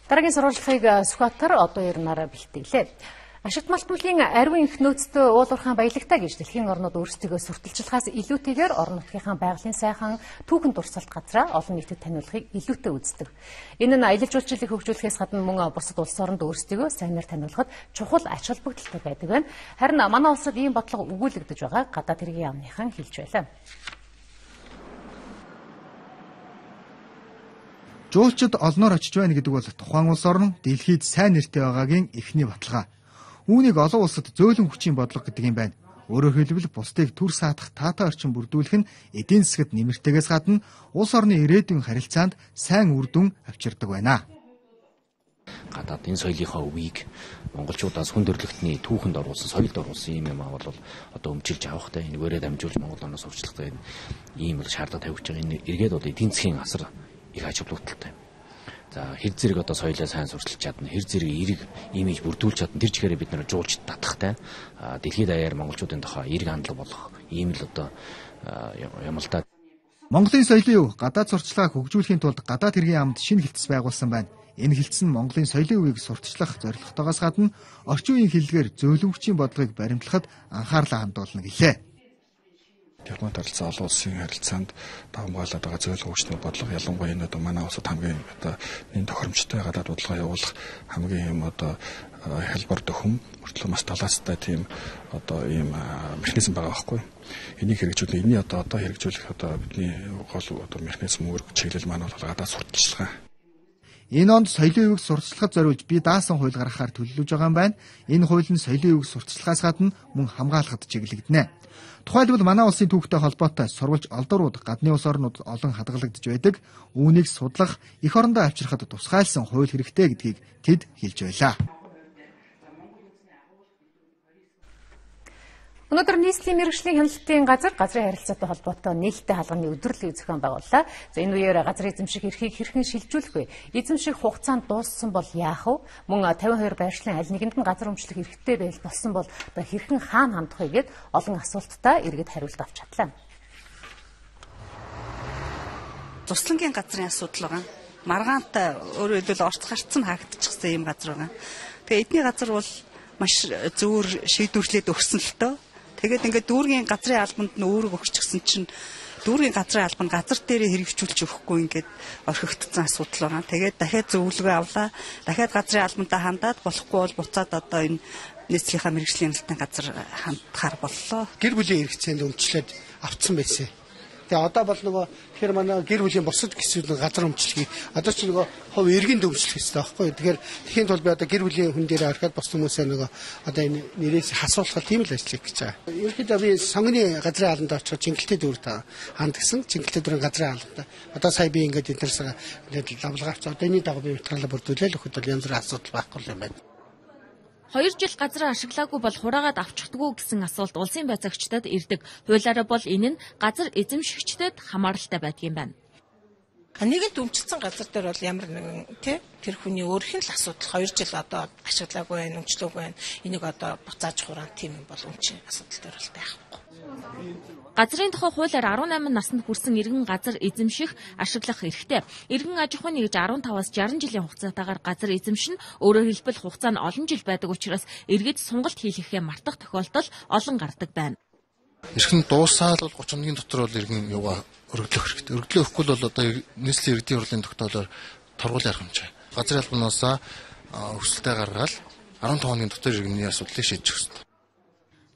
Дараагийн сурвалжлагыг Сүхбаатар одоо ернаар бэлтгэлээ. Ашигт малтмалын ариун их нөөцтэй уул уурхайн баялагтай гэж дэлхийн орнууд өөрсдийгөө сурталчлахаас илүүтэйгээр орон нутгийнхаа байгалийн сайхан түүхэн дурсгалт газраа олон нийтэд таниулахыг илүүтэй үздэг. Энэ нь аялал жуулчлалыг хөгжүүлэхээс гадна мөн бусад улс оронд өөрсдийгөө сайнаар таниулахад чухал ач холбогдолтой байдаг байна. Харин манай улсад ийм бодлого өгүүлэгдэж байгааг гадаад хэргийн яамныхан хэлж байлаа. Жуулчид олноор очиж байна гэдэг бол тухайн улс орн дэлхийд сайн нэртэй байгаагийн эхний баталгаа. Үүнийг олон улсад зөөлөн хүчийн бодлого гэдэг юм байна. Өөрөөр хэлбэл бусдыг түр саатах таатай орчин бүрдүүлэх нь эдийн засагт нэмэртэйгээс гадна улс орны ирээдүйн харилцаанд сайн үр дүн авчирдаг байна. Гадаад энэ соёлынхаа өвийг монголчуудаас хүн төрөлхтний түүхэнд оруулсан, соёлд оруулсан юм юм бол одоо өмчилж авахтай, энэгээрээ дамжуулж Монгол орноос сурчлахтай ийм бол шаардлага тавигдж байгаа. Энэ эргээд бол эдийн засгийн асар их ач холбогдолтой. За хэр зэрэг одоо соёлоо сайн сурталчилж чадна, хэр зэрэг эерэг имиж бүрдүүлж чадна, тэр чигээр бид нар жуулчд татахтай. Дэлхийд даяар монголчуудын тухай эерэг хандлага болох ийм л одоо юм л да. Монголын соёлын өв гадаад сурталчилгааг хөгжүүлэхийн тулд гадаад хэргийн яамд шинэ хэлтэс байгуулсан байна. Энэ хэлтэс нь Монголын соёлын өвийг сурталчлах зорилготойгоос гадна орчин үеийн хэллэгээр зөөлөн хүчийн бодлогыг баримтлахад анхаарлаа хандуулна гэлээ. Японд харилцаа олон улсын харилцаанд давамгайлаад байгаа зөөлөн хүчний бодлого ялангуяа энэ одоо манай улсад хамгийн одоо энэ тохиромжтой гадаад бодлого явуулах хамгийн юм одоо хялбар дөхөм мөртлөө маш талаастай тийм одоо ийм механизм байгаа байхгүй. Энийг хэрэгжүүлэх, энэний одоо хэрэгжүүлэх одоо бидний гол одоо механизм үүрэг чиглэл маань бол гадаад сурталчилгаа. Энэ онд соёлын өвийг сурталчлахад зориулж бие даасан хууль гаргахаар төлөвлөж байгаа юм байна. Энэ хууль нь соёлын өвийг сурталчлахаас гадна мөн хамгаалахад чиглэгдэнэ. Тухайлбал манай улсын түүхтэй холбоотой сурвалж олдоорууд гадны улс орнууд олон хадгалагдж байдаг. Үүнийг судлах, эх орондоо авчрахад тусгайлсан хууль хэрэгтэй гэдгийг тэд хэлж байлаа. Өнөөдөр нийслэлийн мэргэжлийн хяналтын газар газрын харилцаатай холбоотой нээлттэй хаалганы өдөрлөгийг зохион байгууллаа. За энэ үеэр газар эзэмших эрхийг хэрхэн шилжүүлэх вэ? Эзэмших хугацаанд дууссан бол яах вэ? Мөн 52 байршлын аль нэгэнд нь газар өмчлөх эрхтэй байл болсон бол одоо хэрхэн хаана хандах вэ гэд олон асуулттай иргэд хариулт авч чадлаа. Цуслангийн газрын асуудал байгаа. Маргаантай өөрөөр хэлбэл орц гарцсан хаагдчихсан ийм газар байгаа. Тэгээ эдний газар бол маш зөөр шийдвэрлээд өгсөн л төө. Тэгээд ингээд дүүргийн газрын албанд нь үүрэг өгчихсөн чинь дүүргийн газрын алба нь газар дээрээ хэрэгжүүлж өгөхгүй ингээд орхигдсон асуудал байгаа. Тэгээд дахиад зөвлөгөө авлаа. Дахиад газрын албантай хандаад болохгүй бол буцаад одоо энэ нийслэлийнхаа мэргэжлийн хяналтын газар хандхаар боллоо. Гэр бүлийн хэрэгцээнд өмчлөөд авцсан байсан. Тэгээ одоо бол нөгөө тэгэхээр манай гэр бүлийн бусад хэсүүд газар өмчлөгийг одоо ч нөгөө хувь иргэнд өмчлөх хэрэгтэй байхгүй юу. Тэгэхээр тэхийн тулд би одоо гэр бүлийн хүн дээр орхиод бус хүмүүсээ нөгөө одоо энэ нэрээс хасуулах тийм л ажил хийх гэж байгаа. Ерөнхийдөө би сонгоны газрын албанд очиход Чингэлтэй дүүрт хандгсан. Чингэлтэй дүүрийн газрын албанд одоо сая би ингээд эднэрс ингээд лавлгаа авч одоо энэний дагуу би материалаа бүрдүүлээл өгөхөд бол янз бүрийн асуудал байхгүй юм байна. 2 жил газраа ашиглаагүй бол хураагаад авчихдаггүй гэсэн асуулт улсын байцаагчдад ирдэг. Хуулиараа бол энэ нь газар эзэмшигчдэд хамааралтай байдаг юм байна. Нэгэнт өмчлөсөн газар дээр бол ямар нэгэн тэр хүний өөрийнх нь л асуудал 2 жил одоо ашиглаагүй байна, өмчлөөгүй байна. Энийг одоо буцааж хураан тийм юм бол өмчин асуудал дээр бол байхгүй. Газрын тухай хуулиар 18 наснд хүрсэн иргэн газар эзэмших, ашиглах эрхтэй. Иргэн аж ахуйн нэгж 15-аас 60 жилийн хугацаатайгаар газар эзэмшин, өөрөөр хэлбэл хугацаа нь олон жил байдаг учраас иргэд сонголт хийлгэхээ мартах тохиолдол олон гардаг байна. Эрх нь дуусаад бол 30 хоногийн дотор бол иргэн юугаа өргөдлөх хэрэгтэй. Өргөдлөө өгөхгүй бол одоо нийслэлийн иргэдийн хурлын тогтоолоор торгуулийн арга хэмжээ. Газрын албаноос хүсэлтээ гаргаад 15 хоногийн дотор иргэний асуудлыг шийдэх хэрэгтэй.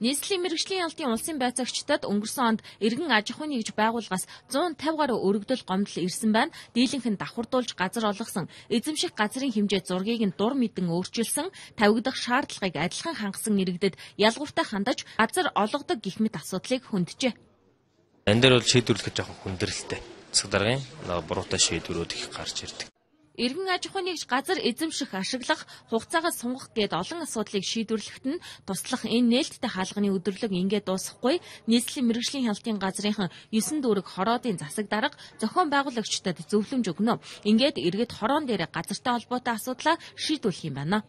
Нийслэлийн мэргэжлийн хяналтын улсын байцаагчдад өнгөрсөн онд иргэн аж ахуйн нэгж байгууллагаас 150 гаруй өргөдөл гомдол ирсэн байна. Дийлэнх нь давхардуулж газар олгосон, эзэмших газрын хэмжээ зургийг нь дур мэдэн өөрчилсөн, тавигдах шаардлагыг адилхан хангасан иргэдэд ялгууртай хандаж газар олгодог гэх мэт асуудлыг хөнджээ. Энэ дээр бол шийдвэрлэхэд жоохон хүндрэлтэй. Засаг даргын буруутай шийдвэрүүд их гарч ирдэг. Иргэн аж ахуйн нэгж газар эзэмших, ашиглах, хугацаагаа сунгах гээд олон асуудлыг шийдвэрлэхэд нь туслах энэ нээлттэй хаалганы өдөрлөг ингээд дуусахгүй. Нийслэлийн мэргэжлийн хяналтын газрынхан 9 дүүрэг хороодын засаг дарга зохион байгуулагчдад зөвлөмж өгнө. Ингээд иргэд хороон дээр газартай холбоотой асуудлаа шийдвэрлэх юм байна.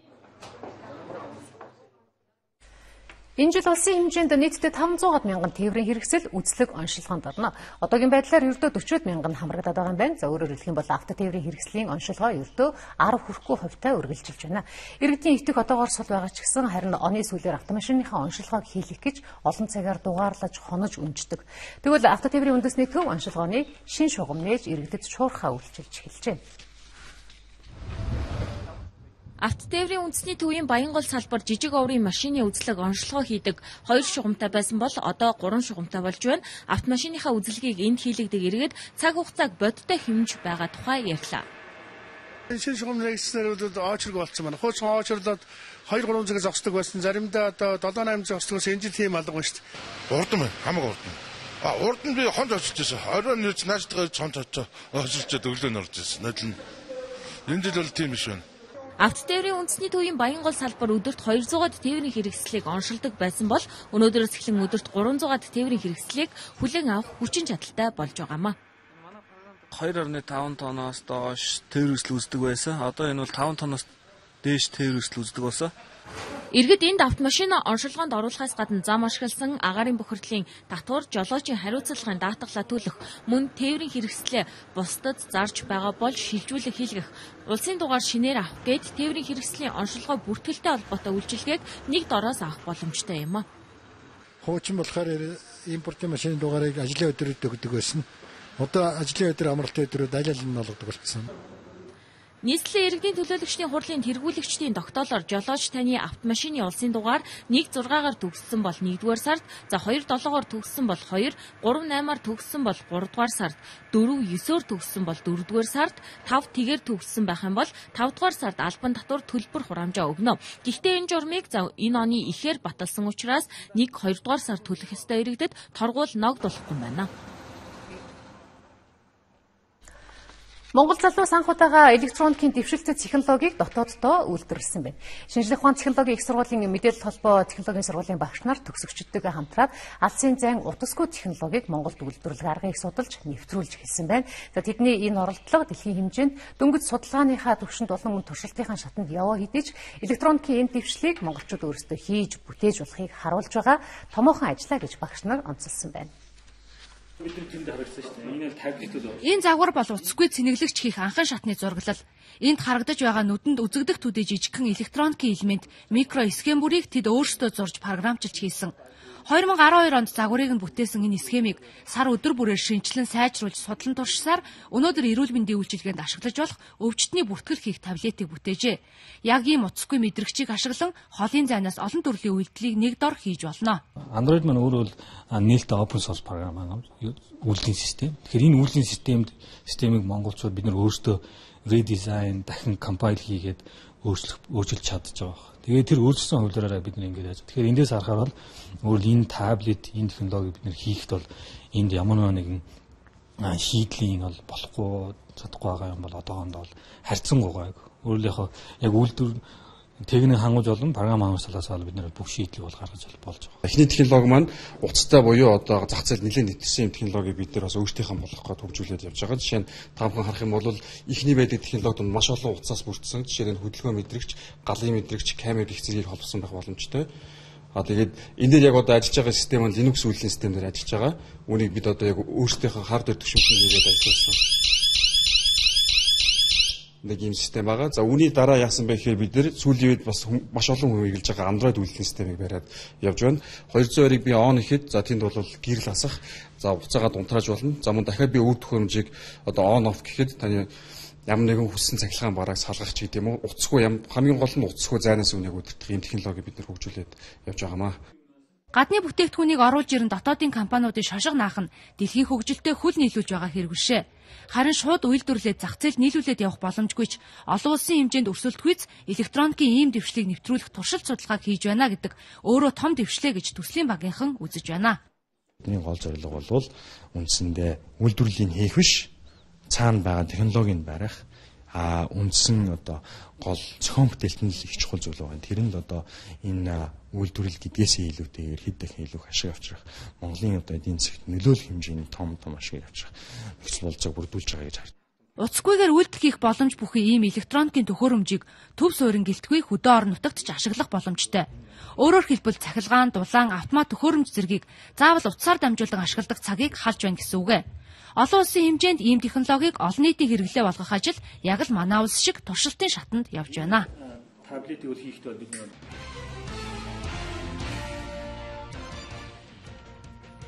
Энэ жил улсын хэмжээнд нийтдээ 500 мянган тээврийн хэрэгсэл үзлэг оншилгоонд орно. Одоогийн байдлаар ердөө 40 мянган хамрагдаад байгаа юм байна. За өөрөөр хэлэх юм бол авто тээврийн хэрэгслийн оншилгоо ердөө 10 хүрэхгүй хувьтай үргэлжилж байна. Иргэдийн итгэх одоогоор сул байгаа ч гэсэн харин оны сүүлээр автомашиныхаа оншилгоог хийлгэх гэж олон цагаар дугаарлаж хонож өнждөг. Тэгвэл авто тээврийн үндэсний төв оншилгооны шин шугам нээж иргэдэд шуурхаа үйлчилж эхэлжээ. Автотээврийн үндэсний төвийн Баянгол салбар жижиг оврын машины үзлэг оншилгоо хийдэг 2 шугамтай байсан бол одоо 3 шугамтай болж байна. Автомашиныхаа үзлэгийг энд хийлэгдэг иргэд цаг хугацааг бодиттой хэмнэж байгаа тухай ярьлаа. Шинэ шугам нэгснээр бол очрог болсон байна. Хуучин очрлоод 2-3 цаг зогсдог байсан. Заримдаа одоо 7-8 цаг зогсдог байсан. Энэ жил тийм алга байна шүү дээ. Урдан байна. Хамаг урдан. Урд нь би хонд очиж байсан. Оройн нэрч наашдгаа хонд очиж өглөө нь орж ирсэн. Нодлон. Энэ жил бол тийм биш байна. Автотээврийн үндэсний төвийн Баянгол салбар өдөрт 200-аад тээврийн хэрэгслийг оншилдог байсан бол өнөөдрөөс эхлэн өдөрт 300-аад тээврийн хэрэгслийг хүлээн авах хүчин чадалтай болж байгаамаа. 2.5 тонноос доош тээвэр хэрэгсэл үздэг байсан. Одоо энэ бол 5 тонноос дээш тээвэр хэрэгсэл үздэг болсон. Иргэд энд автомашина оншилгоонд оруулахаас гадна зам ашигласан агаарын бохирдлын татвар, жолоочийн хариуцлагын даатгалаа төлөх, мөн тээврийн хэрэгслээ бусдад зарж байгаа бол шилжүүлэх хийлгэх, улсын дугаар шинээр авах гээд тээврийн хэрэгслийн оншилгоо бүртгэлтэй холбоотой үйлчилгээг нэг дороос авах боломжтой юм а. Хуучин болохоор импортын машины дугаарыг ажлын өдрөд өгдөг байсан. Одоо ажлын өдөр, амралтын өдрүүд аль аль нь олгодог болсон. Нийслэлийн иргэдийн төлөөлөгчдийн хурлын тэргүүлэгчдийн тогтоолоор жолооч таны автомашины улсын дугаар 1.6-аар төгссөн бол 1-р сард, за 2.7-оор төгссөн бол 2, 3.8-аар төгссөн бол 3-р сард, 4.9-оор төгссөн бол 4-р сард, 5.1-ээр төгссөн байх юм бол 5-р сард албан татвар төлбөр хураамжаа өгнө. Гэхдээ энэ журмыг за энэ оны ихээр баталсан учраас 1-2-р сар төлөх ёстой иргэдэд торгуул ногдуулахгүй байна. Монгол залуус анх удаага электроникийн дэвшилтэт технологиг дотооддоо үйлдвэрлэсэн байна. Шинжлэх ухааны технологийн их сургуулийн мэдээлэл холбоо технологийн сургуулийн багш нар төгсөгчдтэйгээ хамтраад алсын зайн утасгүй технологиг Монголд үйлдвэрлэх аргыг судалж нэвтрүүлж эхэлсэн байна. За тэдний энэ оролдлого дэлхийн хэмжээнд дөнгөж судалгааныхаа түвшинд болон мөн туршилтынхаа шатанд яваа хэдий ч электроникийн энэ дэвшлийг монголчууд өөрсдөө хийж бүтээж болохыг харуулж байгаа томоохон ажлаа гэж багш нар онцолсон байна. Энэ загвар бол утасгүй цэнэглэгч хийх анхан шатны зураглал. Энд харагдаж байгаа нүдэнд үзэгдэх төдий жижигхэн электроникийн элемент микро схем бүрийг тэд өөрсдөө зурж програмчилж хийсэн. 2012 онд загварыг нь бүтээсэн энэ схемийг сар өдөр бүрээр шинэчлэн сайжруулж судлан туршсаар өнөөдөр эрүүл мэндийн үйлчилгээнд ашиглаж болох өвчтний бүртгэл хийх таблетыг бүтээжээ. Яг ийм утасгүй мэдрэгчийг ашиглан холын зайнаас олон төрлийн үйлдэлийг нэг дор хийж болно. Android маань өөрөө бол нээлттэй open source програм байгаа үйлдлийн систем. Тэгэхээр энэ үйлдлийн системийг монголчууд бид нар өөрсдөө redesign дахин compile хийгээд өөрчилж чадж байгаа. Тэгээд тэр өөрчилсөн хувилбараараа бид нар ингэж яаж. Тэгэхээр эндээс харахаар бол өөр энэ таблет, энэ технологиг бид нар хийхэд бол энд ямар нэгэн шийдлийн бол болохгүй чадахгүй байгаа юм бол одоохондоо бол харьцангуй гайг. Өөрөлд яг үйлдвэр техник хангаж болон програм хангаж талаас бол бид нар бүх шийдлийг бол гаргаж болж байгаа. Эхний технологи маань утастай буюу одоо зах зээл нэлээд нэтсэн юм технологиг бид нар бас өөрсдийнхөө болгох гээд хөгжүүлээд явж байгаа. Жишээ нь та бүхэн харах юм бол эхний байдаг технологид маш олон утсаас бүрдсэн. Жишээ нь хөдөлгөөн мэдрэгч, галын мэдрэгч, камер гэх зэргийг холбосон байх боломжтой. Тэгээд энэ дээр яг одоо ажиллаж байгаа систем нь Linux үйлдлийн систем дээр ажиллаж байгаа. Үүнийг бид одоо яг өөрсдийнхөө хардвэр түвшинтэй хийгээд ажилласан нэг ийм систем байгаа. За үүний дараа яасан бэ гэхээр бид нэр сүүлийн үед бас маш олон хүн хэрэглэж байгаа Android үйлдлийн системийг бариад явж байна. 220-ыг би on гэхэд за тэнд бол гэрэл асах, за буцаагаад унтрааж болно. За мөн дахиад би үр төхөөрөмжийг одоо on off гэхэд таны ямар нэгэн хүссэн цахилгаан барааг салгах ч гэдэг юм уу. Утасгүй хамгийн гол нь утасгүй зайнаас үнийг удирдах ийм технологиг бид нар хөгжүүлээд явж байгаамаа. Гадны бүтээгдэхүүнийг оруулж ирэн дотоодын компаниудын шошго наах нь дэлхийн хөгжилтэй хөл нийлүүлж байгаа хэрэг бишээ. Харин шууд үйлдвэрлээд зах зээлд нийлүүлээд явах боломжгүй ч олон улсын хэмжээнд өрсөлдөхүйц электроникийн ийм дэвшлийг нэвтрүүлэх туршилт судалгааг хийж байна гэдэг өөрөө том дэвшлээ гэж төслийн багийнхан үзэж байна. Бидний гол зорилго бол үндсэндээ үйлдвэрлэлийн хийх биш, цаана байгаа технологиг барих, үндсэн одоо гол зохион бүтээлт нь л их чухал зүйл байгаа. Тэр нь л одоо энэ үйлдвэрлэл гэдгээсээ илүүтэйгээр хэд дахин илүү их ашиг авчрах, Монголын одоо эдийн засагт нөлөөлөх хэмжээний том ашиг авчрах нөхцөл бололцоог бүрдүүлж байгаа гэж харж. Утасгүйгээр үйлдэл хийх боломж бүхий ийм электроникийн төхөөрөмжийг төв суурин гэлтгүй хөдөө орон нутагт ч ашиглах боломжтой. Өөрөөр хэлбэл цахилгаан, дулаан, автомат төхөөрөмж зэргийг заавал утсаар дамжуулан ашигладаг цагийг халж байна гэсэн үг ээ. Олон улсын хэмжээнд ийм технологиг олон нийтийн хэрэглээ болгох ажил яг л манай улс шиг туршилтын шатанд явж байна. Таблетыг үл хийхдээ бид нэг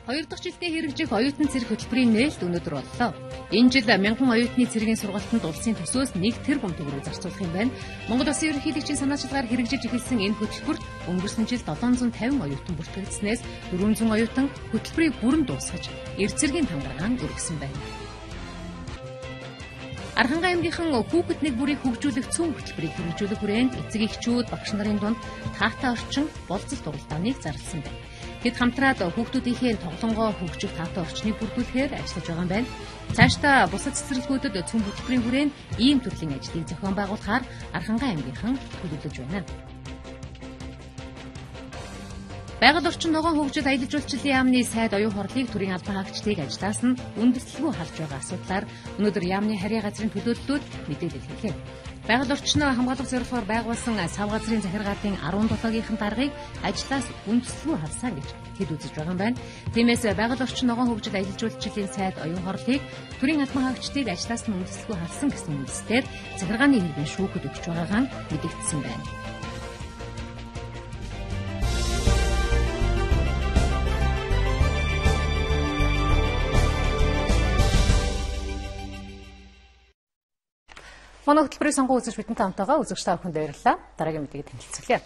Хоёр дахь жилдээ хэрэгжих оюутан цэрэг хөтөлбөрийн нээлт өнөөдөр боллоо. Энэ жил мянган оюутны цэргийн сургалтанд улсын төсвөөс 1 тэрбум төгрөг зарцуулах юм байна. Монгол Улсын ерөнхийлөгчийн санаачилгаар хэрэгжиж эхэлсэн энэ хөтөлбөрт өнгөрсөн жил 750 оюутан бүртгэгдсэнээс 400 оюутан хөтөлбөрийг бүрэн дуусгаж, эр цэргийн тангараан өргөсөн байна. Архангай аймгийнхан хүүхэд нэг бүрийг хөгжүүлэх цөм хөтөлбөрийг хэрэгжүүлэх хүрээнд эцэг эхчүүд, багш нарын дунд таатай орчин болцолт уралдааныг зарласан байна. Тэд хамтраад хүүхдүүдийнхээ тоглонгоо хөгжих таатай орчныг бүрдүүлэхээр ажиллаж байгаа юм байна. Цаашдаа бусад цэцэрлэгүүдэд цөм хөтөлбөрийн хүрээнд ийм төрлийн ажлыг зохион байгуулахаар Архангай аймгийнхан төлөвлөж байна. Байгаль орчин ногоон хөгжил аялал жуулчлалын яамны сайд оюун хурлыг төрийн албан хаагчдыг ажлаас нь үндэслэлгүй халж байгаа асуудлаар өнөөдөр яамны харьяа газрын төлөөллүүд мэдээлэл хийлээ. Байгаль орчноо хамгаалах зорилгоор байгуулсан сав газрын захиргаатын 17-ийн даргаыг ажлаас үндэслэлгүй халсан гэж тэд үзэж байгаа юм байна. Тиймээс байгаль орчин ногоон хөгжил аялал жуулчлалын сайд оюун хурлыг төрийн албан хаагчдыг ажлаас нь үндэслэлгүй халсан гэсэн үндсээр захиргааны иргэн шүүхэд өгч байгаагаа мэдэгдсэн байна. Манай хөтөлбөрийг сонгон үзэж бидэнтэй хамтайгаа үзэгч та бүхэнд баярлалаа. Дараагийн мэдээгээ танилцуулъя.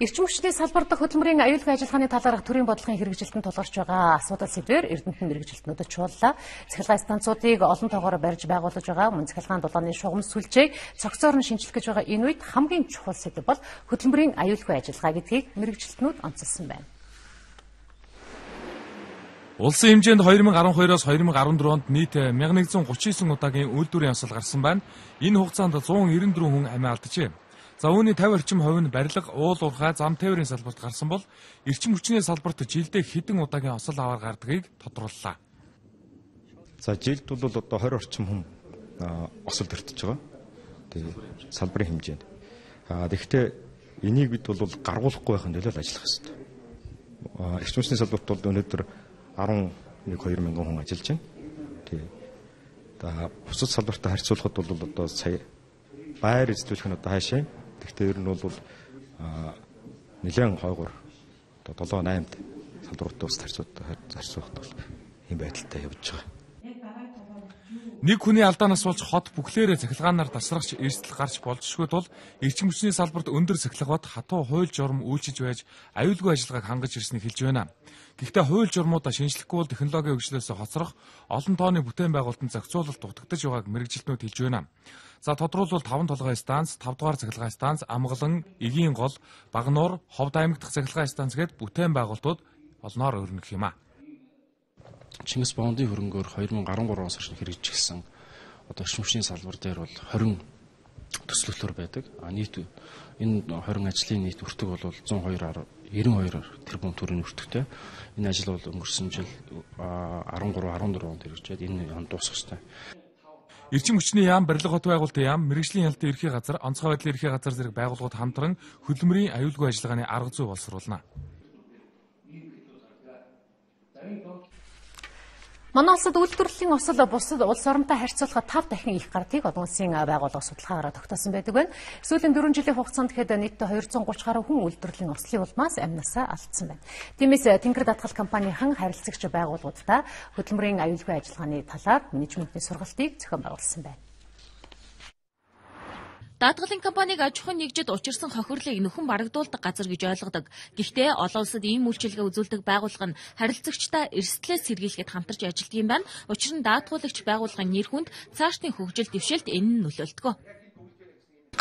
Эрчим хүчний салбар дахь хөдөлмөрийн аюулгүй ажиллагааны талаарх төрийн бодлогын хэрэгжилтэнд тулгарч байгаа асуудал сэдвээр эрдэмтэн мэргэжилтнүүдэд чууллаа. Цахилгаан станцуудыг олон тоогоор барьж байгуулж байгаа мөн цахилгаан дулааны шугам сүлжээг цогцоор нь шинчлэх гэж байгаа энэ үед хамгийн чухал сэдэв бол хөдөлмөрийн аюулгүй ажиллагаа гэдгийг мэргэжилтнүүд онцолсон байна. Улсын хэмжээнд 2012-оос 2014 онд нийт 1139 удаагийн үйлдвэрийн осол гарсан байна. Энэ хугацаанд 194 хүн амиа алджээ. За үүний 50 орчим хувь нь барилга, уул уурхай, зам тээврийн салбарт гарсан бол эрчим хүчний салбарт жилдээ хэдэн удаагийн осол аваар гардгийг тодрууллаа. За жилд бол одоо 20 орчим хүн осолд өртөж байгаа. Тэгээ салбарын хэмжээнд. Тэгэхдээ энийг бид бол гаргуулахгүй байхын төлөө ажиллах ёстой. Эрчим хүчний салбарт бол өнөөдөр 11-2 мянган хүн ажиллаж байна. Тий. За бусад салбартай харьцуулахад бол одоо сая байр эзлүүлэх нь одоо хаашаа. Тэгэхдээ ер нь бол нэлээд хойгоор одоо 7 8-д салбаруудтай бас харьцуулахад бол ийм байдалтай явж байгаа. Нэг хүний алдаанаас болж хот бүхлээрээ цахилгаанаар тасрахч эрсдэл гарч болзошгүй тул эрчим хүчний салбарт өндөр цахилгаан хатуу хууль журам үйлчилж байж аюулгүй ажиллагааг хангаж ирснийг хэлж байна. Гэхдээ хууль журмуудаа шинжлэхгүй бол технологийн хөгжлөөс хоцрох олон тооны бүтээн байгуулалтанд зохицуулалт дутагдаж байгааг мэргэжилтнүүд хэлж байна. За тодруулбал 5 толгой станц, 5 дугаар цахилгаан станц, Амгалан, Эгийн гол, Багнуур, Ховд аймаг дахь цахилгаан станц гээд бүтээн байгуулалтууд олноор өрнөх юм а. Чингис Бондын хөрөнгөөр 2013 оноос хойш хэрэгжиж эхэлсэн одоо эрчим хүчний салбар дээр бол 20 төслөглөөр байдаг. Нийт энэ 20 ажлын нийт өртөг бол 102.92 тэрбум төгрөгийн өртөгтэй. Энэ ажил бол өнгөрсөн жил 13 14 онд хэрэгжээд энэ он дуусах ёстой. Эрчим хүчний яам, барилга хот байгуулалтын яам, мэргэжлийн ялалтын ерхий газар, онцгой байдлын ерхий газар зэрэг байгууллагууд хамтран хөдөлмөрийн аюулгүй ажиллагааны арга зүй боловсруулна. Манай улсад үйлдвэрлэлийн осол бусад улс оронтой харьцуулахад 5 дахин их гардыг олон улсын байгууллага судалгаагаар тогтоосон байдаг байна. Сүүлийн 4 жилийн хугацаанд гэхэд нийтдээ 230 гаруй хүн үйлдвэрлэлийн ослын улмаас амнасаа алдсан байна. Тиймээс Тэнгэр даатгал компанийн харилцагч байгууллагуудаа хөдөлмөрийн аюулгүй ажиллагааны талаар менежментийн сургалтыг зохион байгуулсан байна. Даатгалын компаниг аж ахуйн нэгжид учирсан хохирлыг нөхөн барагдуулдаг газар гэж ойлгодог. Гэхдээ олон улсад ийм үйлчилгээ үзүүлдэг байгууллага нь харилцагчдаа эрсдлээс сэргийлэхэд хамтарч ажилладаг юм байна. Учир нь даатгуулагч байгууллагын нэр хүнд цаашдын хөгжил дэвшилт энэ нь нөлөөлдөг.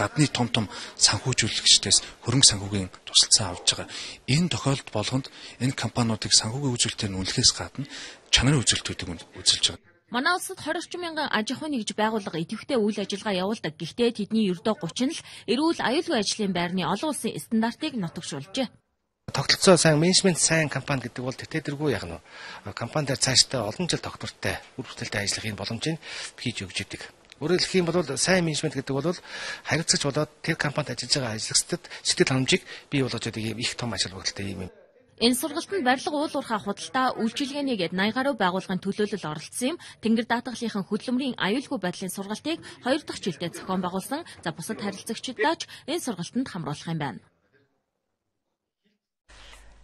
Гадны том том санхүүжүүлэгчдээс хөрөнгө санхүүгийн тусалцаа авч байгаа. Энэ тохиолдолд болгонд энэ компаниудыг санхүүгийн үзүүлэлтээр нь үнэлэхээс гадна чанарын үзүүлэлтүүдийг үзүүлж байгаа. Манай улсад 20 орчим мянган аж ахуйн нэгж байгууллага идэвхтэй үйл ажиллагаа явуулдаг. Гэхдээ тэдний ердөө 30 нь л эрүүл аюулгүй ажлын байрны олон улсын стандартыг нотогшуулжээ. Тогтолцоо сайн, менежмент сайн компани гэдэг бол тэтэргүй яг нь компани дээр цаашдаа олон жил тогтвортой үр бүтээлтэй ажиллах энэ боломжийг хийж өгч идэг. Өөрөөр хэлэх юм бол сайн менежмент гэдэг бол харилцагч болоод тэр компанид ажиллаж байгаа ажиллагчдад сэтгэл хангамжийг бий болгож байдаг юм их том ач холбогдолтой юм. Энэ сургалтанд барилга уул уурхай худалдаа үйлчилгээний гээд 80 гаруй байгууллагын төлөөлөл оролцсон юм. Тэнгэр даатгалынхан хөдөлмөрийн аюулгүй байдлын сургалтыг 2 дахь жилдээ зохион байгуулсан. За бусад харилцагчдаа ч энэ сургалтанд хамруулах юм байна.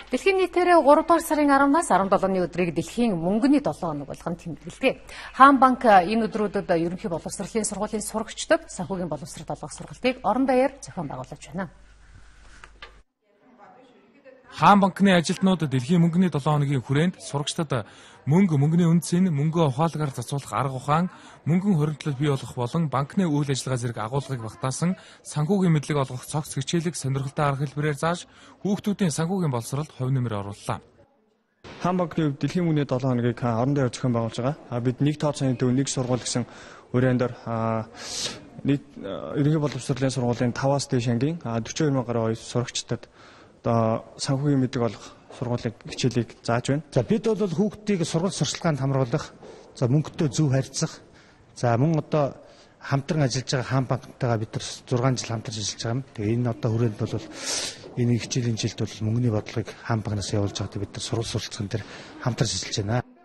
Дэлхийн нийтээр 3 дугаар сарын 10-наас 17-ны өдрийг дэлхийн мөнгөний 7 хоног болгон тэмдэглэдэг. Хаан банк энэ өдрүүдэд ерөнхий боловсролын сургуулийн сурагчдад санхүүгийн боловсрол олгох сургалтыг орон даяар зохион байгуулж байна. Хаан банкны ажилтнууд дэлхийн мөнгөний 7 хоногийн хүрээнд сурагчдад мөнгө, мөнгөний үндсийн, мөнгөө ухаалгаар зарцуулах арга ухаан, мөнгөн хоригдлол бий болгох болон банкны үйл ажиллагаа зэрэг агуулгыг багтаасан санхүүгийн мэдлэг олгох цогц хичээлийг сонирхолтой арга хэлбэрээр зааж хүүхдүүдийн санхүүгийн боловсролд хувь нэмэр орууллаа. Хаан банкны хувьд дэлхийн мөнгөний 7 хоногийг орон даяар зохион байгуулж байгаа. Бид нэг тооцооны төв, нэг сургууль гэсэн өрөөнд дор нийт ерөнхий боловсролын сургуулийн 5-аас дээш ангийн 42 мянган гаруй сурагчдад одоо санхүүгийн мэдлэг олгох сургуулийн хичээлийг зааж байна. За бид бол хүүхдийг сургууль сурчлаганд хамруулах, за мөнгөтэй зөв харьцах, за мөн одоо хамтран ажиллаж байгаа хаан банктайгаа бид нар 6 жил хамтарч ажиллаж байгаа юм. Тэгээ энэ одоо хүрээнд бол энэ хичээлийн жилд бол мөнгөний бодлогыг хаан банкнаас явуулж байгаадаа бид нар сургууль сурчлагын дээр хамтарч ажиллаж байна.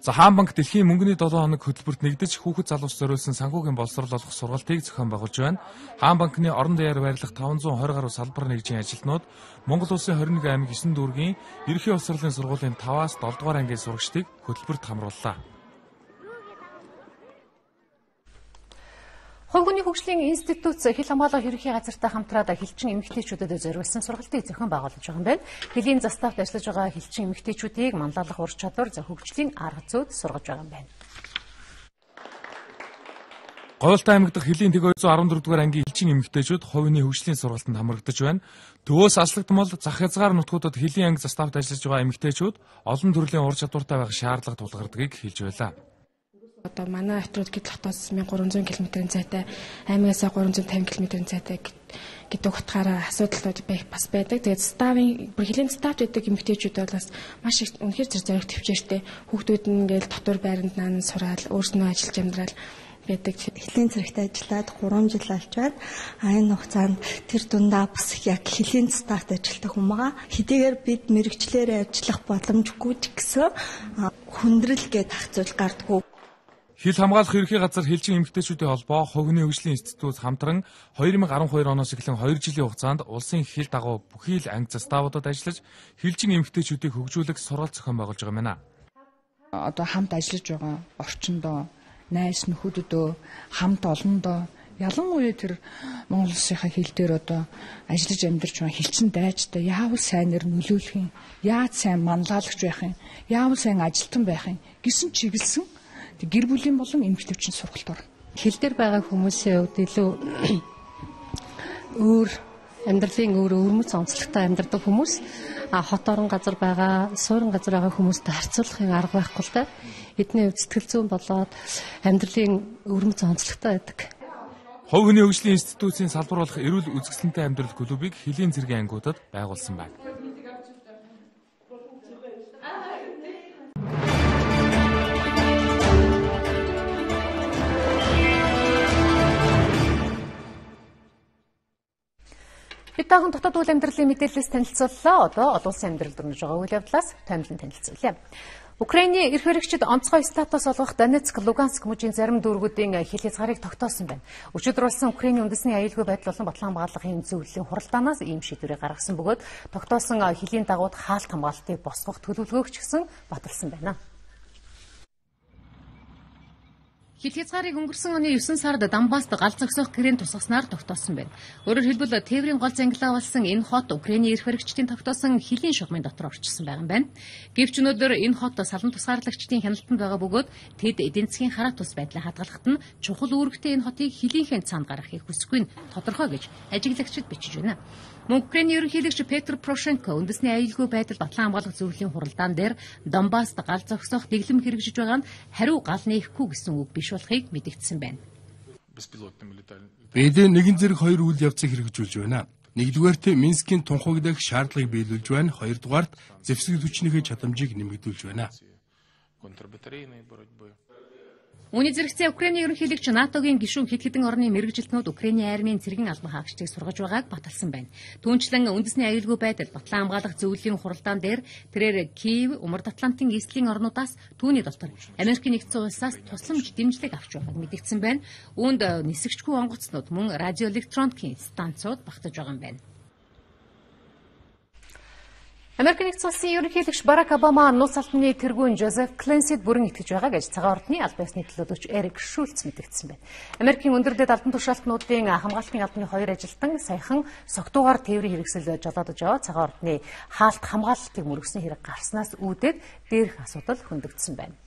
За Хаан банк дэлхийн мөнгөний 7 хоног хөтөлбөрт нэгдэж хүүхэд залуус зориулсан санхүүгийн боловсрол олгох сургалтыг зохион байгуулж байна. Хаан банкны орон даяар байрлах 520 гаруй салбар нэгжийн ажилтнууд Монгол улсын 21 аймаг 9 дүүргийн ерөнхий боловсролын сургуулийн 5-аас 7 дугаар ангийн сурагчдыг хөтөлбөрт хамрууллаа. Хувь хүний хөгжлийн институт хил хамгаалах ерөнхий газартай хамтраад хилчин эмэгтэйчүүдэд зориулсан сургалтыг зохион байгуулж байгаа юм байна. Хөлийн заставт ажиллаж байгаа хилчин эмэгтэйчүүдийг манлайлах ур чадвар, хөгжлийн арга зүйд сургаж байгаа юм байна. Говьлтай аймаг дахь хөлийн тэг 214 дугаар ангийн хилчин эмэгтэйчүүд хувь хүний хөгжлийн сургалтанд хамрагдаж байна. Төвөөс аслагдмал зах хязгаар нутгуудад хөлийн анги заставт ажиллаж байгаа эмэгтэйчүүд олон төрлийн ур чадвартай байх шаардлага тулгардгийг хэлж байлаа. Одоо манай отрууд Гэрэл хотоос 1300 км-ийн зайтай, аймагаас 350 км-ийн зайтай гэдэг утгаараа асуудлууд байх бас байдаг. Тэгээд ставын бүр хөлийн ставт байдаг эмэгтэйчүүд бол бас маш их үнэхээр зэрэг зориг төвчээртэй хүүхдүүд нь ингээл дотор байранд наан сураал өөрснөө ажиллаж амьдрал байдаг. Хөлийн зэрэгт ажиллаад 3 жил алчаад энэ хугацаанд тэр дундаа бас яг хөлийн ставт ажилладаг хүн байгаа. Хэдийгээр бид мэрэгчлэрээ ажиллах боломжгүй ч гэсэн хүндрэл гэдэг ах зүйл гардггүй. Хил хамгаалах ерөнхий газар хилчин эмэгтэйчүүдийн холбоо Хувь хүний хөгжлийн институт хамтран 2012 оноос эхлэн 2 жилийн хугацаанд улсын хил дагуу бүхий л анги заставуудад ажиллаж хилчин эмэгтэйчүүдийг хөгжүүлэх сургалт зохион байгуулж байгаа юм байна. Одоо хамт ажиллаж байгаа орчиндөө, найз нөхөдөдөө, хамт олондоо ялангуяа тэр Монгол улсынхаа хил дээр одоо ажиллаж амьдарч байгаа хилчин дайчтай яавал сайнэр нөлөөлөх юм, яаж сайн манлайлагч байх юм, яавал сайн ажилтан байх юм гэсэн чиглэсэн гэр бүлийн болон эмэгтэйчүүдийн сургалт орно. Хил дээр байгаа хүмүүсийн хувьд илүү өөр амьдралын өөр өвөрмөц онцлогтой амьдардаг хүмүүс хот орон газар байгаа, суурин газар байгаа хүмүүстэй харьцуулахын арга байхгүй л да. Эдний хувьд сэтгэл зүйн болоод амьдралын өвөрмөц онцлогтой байдаг. Хувь хүний хөгжлийн институтийн салбар болох эрүүл үзэсгэлэнтэй амьдрал клубыг хөлийн цэргийн ангиудад байгуулсан байна. Бид таахан дотоод үйл амьдралын мэдээллээс танилцууллаа. Одоо олон улсын амьдрал дөрнөж байгаа үйл явдлаас томилон танилцуулъя. Украины эрх баригчид онцгой статус олгох Донецк, Луганск мужийн зарим дүүргүүдийн хил хязгаарыг тогтоосон байна. Өчигдөр болсон Украины үндэсний аюулгүй байдал болон батлан хамгааллахын зөвлөлийн хуралдаанаас ийм шийдвэрийг гаргасан бөгөөд тогтоосон хөлийн дагууд хаалт хамгаалтыг босгох төлөвлөгөөг ч гэсэн баталсан байна. Хил хязгаарыг өнгөрсөн оны 9 сард Донбасст гал зогсоох гэрээнд тусгаснаар тогтоосон байна. Өөрөөр хэлбэл Тээврийн гол зангилаа болсон энэ хот Украины эрх баригчдын тогтоосон хөлийн шугамын дотор орчсон байгаа юм байна. Гэвч өнөөдөр энэ хот салан тусгаарлагчдын хяналтанд байгаа бөгөөд тэд эдийн засгийн хараат тус байдлаа хадгалахад нь чухал үүрэгтэй энэ хотыг хилийнхээ цаанд гаргахыг хүсэхгүй нь тодорхой гэж ажиглагчид бичиж байна. Мөн Украины ерөнхийлөгч Петр Порошенко үндэсний аюулгүй байдал батлан хамгаалах зөвлөлийн хуралдаан дээр Донбасст гал зогсоох дэглэм хэрэгжиж байгаа нь хариу гал нээхгүй гэсэн үг биш болохыг мэдэгдсэн байна. Бид нэгэн зэрэг хоёр үйл явцыг хэрэгжүүлж байна. Нэгдүгээрт Минскийн тунхаг дэх шаардлагыг биелүүлж байна. Хоёрдугаарт зэвсэг хүчнийхээ чадамжийг нэмэгдүүлж байна. Үүний зэрэгцээ Украины ерөнхийлөгч НАТО-гийн гишүүн хэд хэдэн орны мэргэжилтнүүд Украины армийн цэргийн албан хаагчдыг сургаж байгааг баталсан байна. Түүнчлэн үндэсний аюулгүй байдал, батлан хамгаалах зөвлөлийн хуралдаан дээр тэрээр Киев, Умард Атлантын эслийн орнуудаас түүний дотор Америкийн нэгдсэн улсаас тусламж дэмжлэг авч байгааг мэдэгдсэн байна. Үүнд нисгчгүй онгоцнууд мөн радиоэлектроникийн станцууд багтаж байгаа юм байна. Америк нэгдсэн улсын ерөнхийлөгч Барак Обама нууц албаны тэргүүн Жозеф Кленсид бүрэн итгэж байгаа гэж цагаан ордны албан ёсны төлөөлөгч Эрик Шульц мэдэгдсэн байна. Америкийн өндөр дэд албан тушаалтнуудын хамгаалтын албаны хоёр ажилтан саяхан согтуугаар тээврийн хэрэгсэл жолоодож яваа цагаан ордны хаалт хамгаалалтыг мөргөсөн хэрэг гарснаас үүдээд дээрх асуудал хөндөгдсөн байна.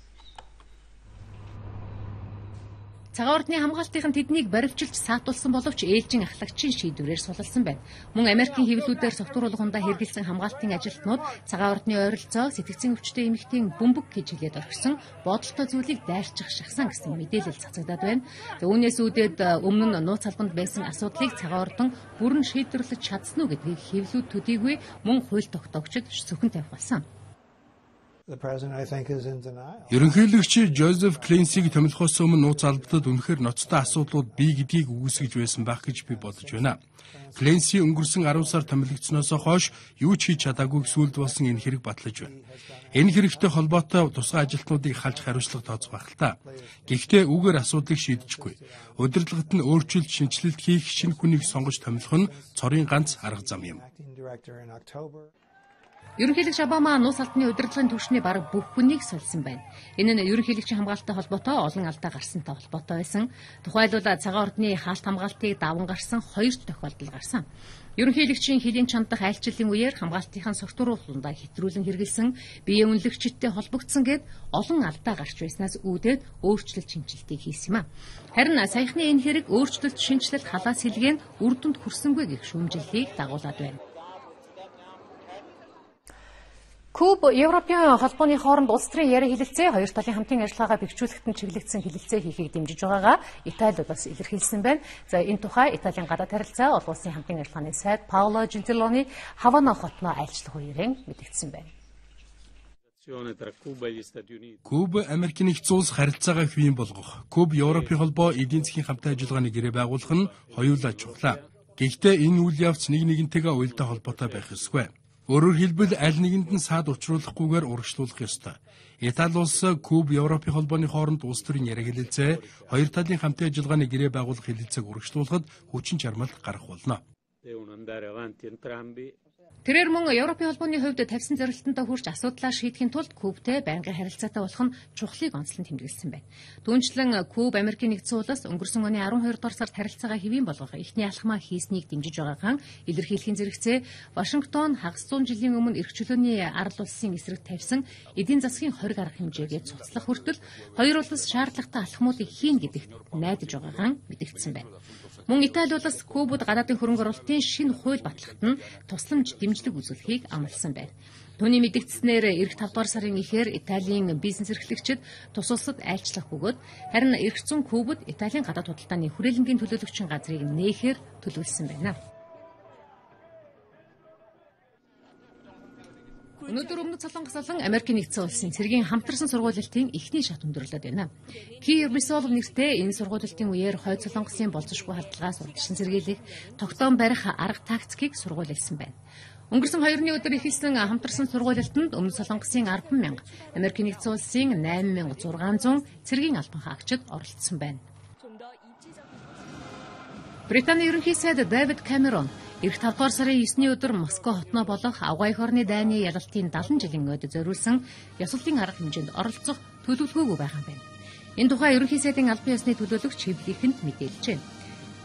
Цагаан ордны хамгаалтынхан тэднийг баривчилж саатуулсан боловч ээлжин ахлагчийн шийдвэрээр сулалсан байна. Мөн Америкийн хэвлэлүүдээр согтууруулах хундаа хэрэглэсэн хамгаалтын ажилтнууд цагаан ордны ойролцоог сэтгцийн өвчтөе эмэгтэйн бөмбөг гэж хэлээд орхисон бодолтой зүйлийг дайрчих шахсан гэсэн мэдээлэл цацагдаад байна. Үүнээс үүдээд өмнө нь нууц албанд байсан асуудлыг цагаан ордон бүрэн шийдвэрлэж чадсан уу гэдгийг хэвлэлүүд төдийгүй мөн хууль тогтоогчид цөхөн тавих болсон. Ерөнхийлөгч Жозеф Кленсиг томилохоос өмнө нууц албадад үнэхээр ноцтой асуудлууд бий гэдгийг үгүйсгэж байсан байх гэж би бодож байна. Кленси өнгөрсөн 10 сар томилогдсоноос хойш юу ч хийж чадаагүйг сүүлд болсон энэ хэрэг батлаж байна. Энэ хэрэгтэй холбоотой тусгай ажилтнуудыг халж хариуцлага тооцох байх л та. Гэхдээ үүгээр асуудлыг шийдэжгүй. Удирдлагад нь өөрчлөлт шинэчлэлт хийх шинэ хүнийг сонгож томилох нь цорын ганц арга зам юм. Ерөнхийлөгч Обама нууц албаны удирдлагын түвшний бараг бүх хүнийг сольсон байна. Энэ нь ерөнхийлөгчийн хамгаалалттай холбоотой олон алдаа гарсантай холбоотой байсан. Тухайлбал цагаан ордны хаалт хамгаалтыг даван гарсан хоёр тохиолдол гарсан. Ерөнхийлөгчийн хэлийн чандах айлчлалын үеэр хамгаалтынхаа согтууруулалтаа хэтрүүлэн хэрэглэсэн, бие үнэлэгчидтэй холбогдсон гэд олон алдаа гарч байснаас үүдээд өөрчлөлт шинэчлэлтийг хийсэн юм а. Харин саяхны энэ хэрэг өөрчлөлт шинэчлэлт халаас хэлгээ нь үр дүнд хүрсэнгүй гэх шүүмжлэлийг дагуулад байна. Куб Европын холбооны хооронд улс төрийн яриа хэлэлцээ хоёр талын хамтын ажиллагаагаа бэхжүүлэхэд нь чиглэгдсэн хэлэлцээ хийхийг дэмжиж байгаагаа Итали бас илэрхийлсэн байна. За энэ тухай Италийн гадаад харилцаа олон улсын хамтын ажиллагааны сайд Паоло Джентилони Хавана хотноо айлчлах үеэрэн мэдэгдсэн байна. Куб Америкийн нэгдсэн улс харилцаагаа хэвийн болгох, Куб Европын холбоо эдийн засгийн хамтын ажиллагааны гэрээ байгуулах нь хоёулаа чухлаа. Гэхдээ энэ үйл явц нэг нэгнтэйгээ уялдаа холбоотой байх ёсгүй. Өөрөөр хэлбэл аль нэгэнд нь саад учруулахгүйгээр урагшлуулах ёстой. Итали улс Куб Европын холбооны хооронд улс төрийн яриа хэлэлцээ хоёр талын хамтын ажиллагааны гэрээ байгуулах хэлэлцээг урагшлуулахад хүчин чармайлт гарах болно. Тэрээр мөн Европын холбооны хувьд тавьсан зорилтондоо хүрч асуудлаа шийдэхин тулд Кубтэй байнгын харилцаатай болох нь чухлыг онцлон тэмдэглэсэн байна. Түүнчлэн Куб Америкийн нэгдсэн улс өнгөрсөн оны 12 дугаар сард харилцаагаа хэвийн болгох эхний алхмаа хийснийг дэмжиж байгаагаа илэрхийлэхийн зэрэгцээ Вашингтон хагас 100 жилийн өмнө эрх чөлөөний арал улсын эсрэг тавьсан эдийн засгийн хориг арга хэмжээгээ цуцлах хүртэл хоёр улс шаардлагатай алхмуудыг хийнэ гэдэгт найдаж байгаагаа мэдэгдсэн байна. Мөн Итали улс Кубад гадаадын хөрөнгө оруулалтын шинэ хууль батлахад нь тусламж дэмжлэг үзүүлэхийг амласан байна. Түүний мэдэгдснээр эх 5 дугаар сарын ихээр Италийн бизнес эрхлэгчид тус улсад айлчлах бөгөөд харин эх зүүн Кубад Италийн гадаад худалдааны хүрээлэнгийн төлөөлөгчийн газрыг нээхээр төлөвлөсөн байна. Өнөөдөр Өмнөд Солонгос болон Америкийн нэгдсэн улсын цэргийн хамтарсан сургуулилтын эхний шат өндөрлөд байна. Кир Бисолов нэртэй энэ сургуулилтын үеэр Хойд Солонгосын болзошгүй халдлагаас урьдчилан сэргийлэх, тогтоон барих арга тактикийг сургуулилсан байна. Өнгөрсөн 2-ны өдөр эхэлсэн хамтарсан сургуулилтанд Өмнөд Солонгосын 10,000, Америкийн нэгдсэн улсын 8,600 цэргийн албан хаагчид оролцсон байна. Британий ерөнхий сайд Дэвид Камерон эх 5 дугаар сарын 9-ний өдөр Москва хотноо болох Авгай эх орны дайны ялалтын 70 жилийн ойд зориулсан ёслолын арга хэмжээнд оролцох төлөвлөгөөгүй байгаа юм байна. Энэ тухай ерөнхий сайдын албан ёсны төлөөлөгч хэвлэлийнхэнд мэдээлжээ.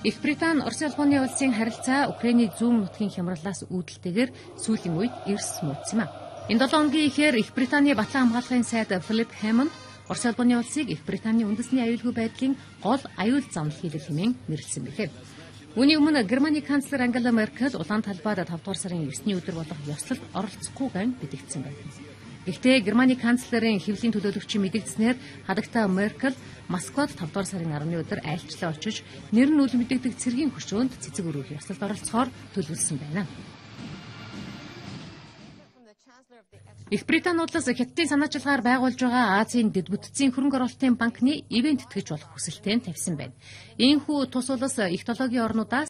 Их Британи Оросын холбооны улсын харилцаа Украины зүүн нутгийн хямралаас үүдэлтэйгээр сүүлийн үед эрс муудсан юм а. Энэ 7 хоногийн ихээр Их Британий Батлан хамгаалахын сайд Филип Хэммонд Оросын холбооны улсыг Их Британий үндэсний аюулгүй байдлын гол аюул замнал хийлэл хэмээн нэрлэсэн билээ. Үүний өмнө Германы канцлер Ангела Меркель улаан талбайд 5 дугаар сарын 9-ний өдөр болох ёслолд оролцохгүй гэн мэдэгдсэн байна. Гэхдээ Германы канцлерын хэвлэлийн төлөөлөгчийн мэдэгдснээр хадагтай Меркель Москвад 5 дугаар сарын 10-ны өдөр айлчлаа очиж нэр нь үл мэдэгдэх цэргийн хөшөөнд цэцэг өргөх ёслолд оролцохоор төлөвлөсөн байна. Их Британи улс Хятадын санаачилгаар байгуулж байгаа Азийн дэд бүтцийн хөрөнгө оруулалтын банкны ивээн тэтгэж болох хүсэлтээ тавьсан байна. Ийхүү тус улс их долоогийн орнуудаас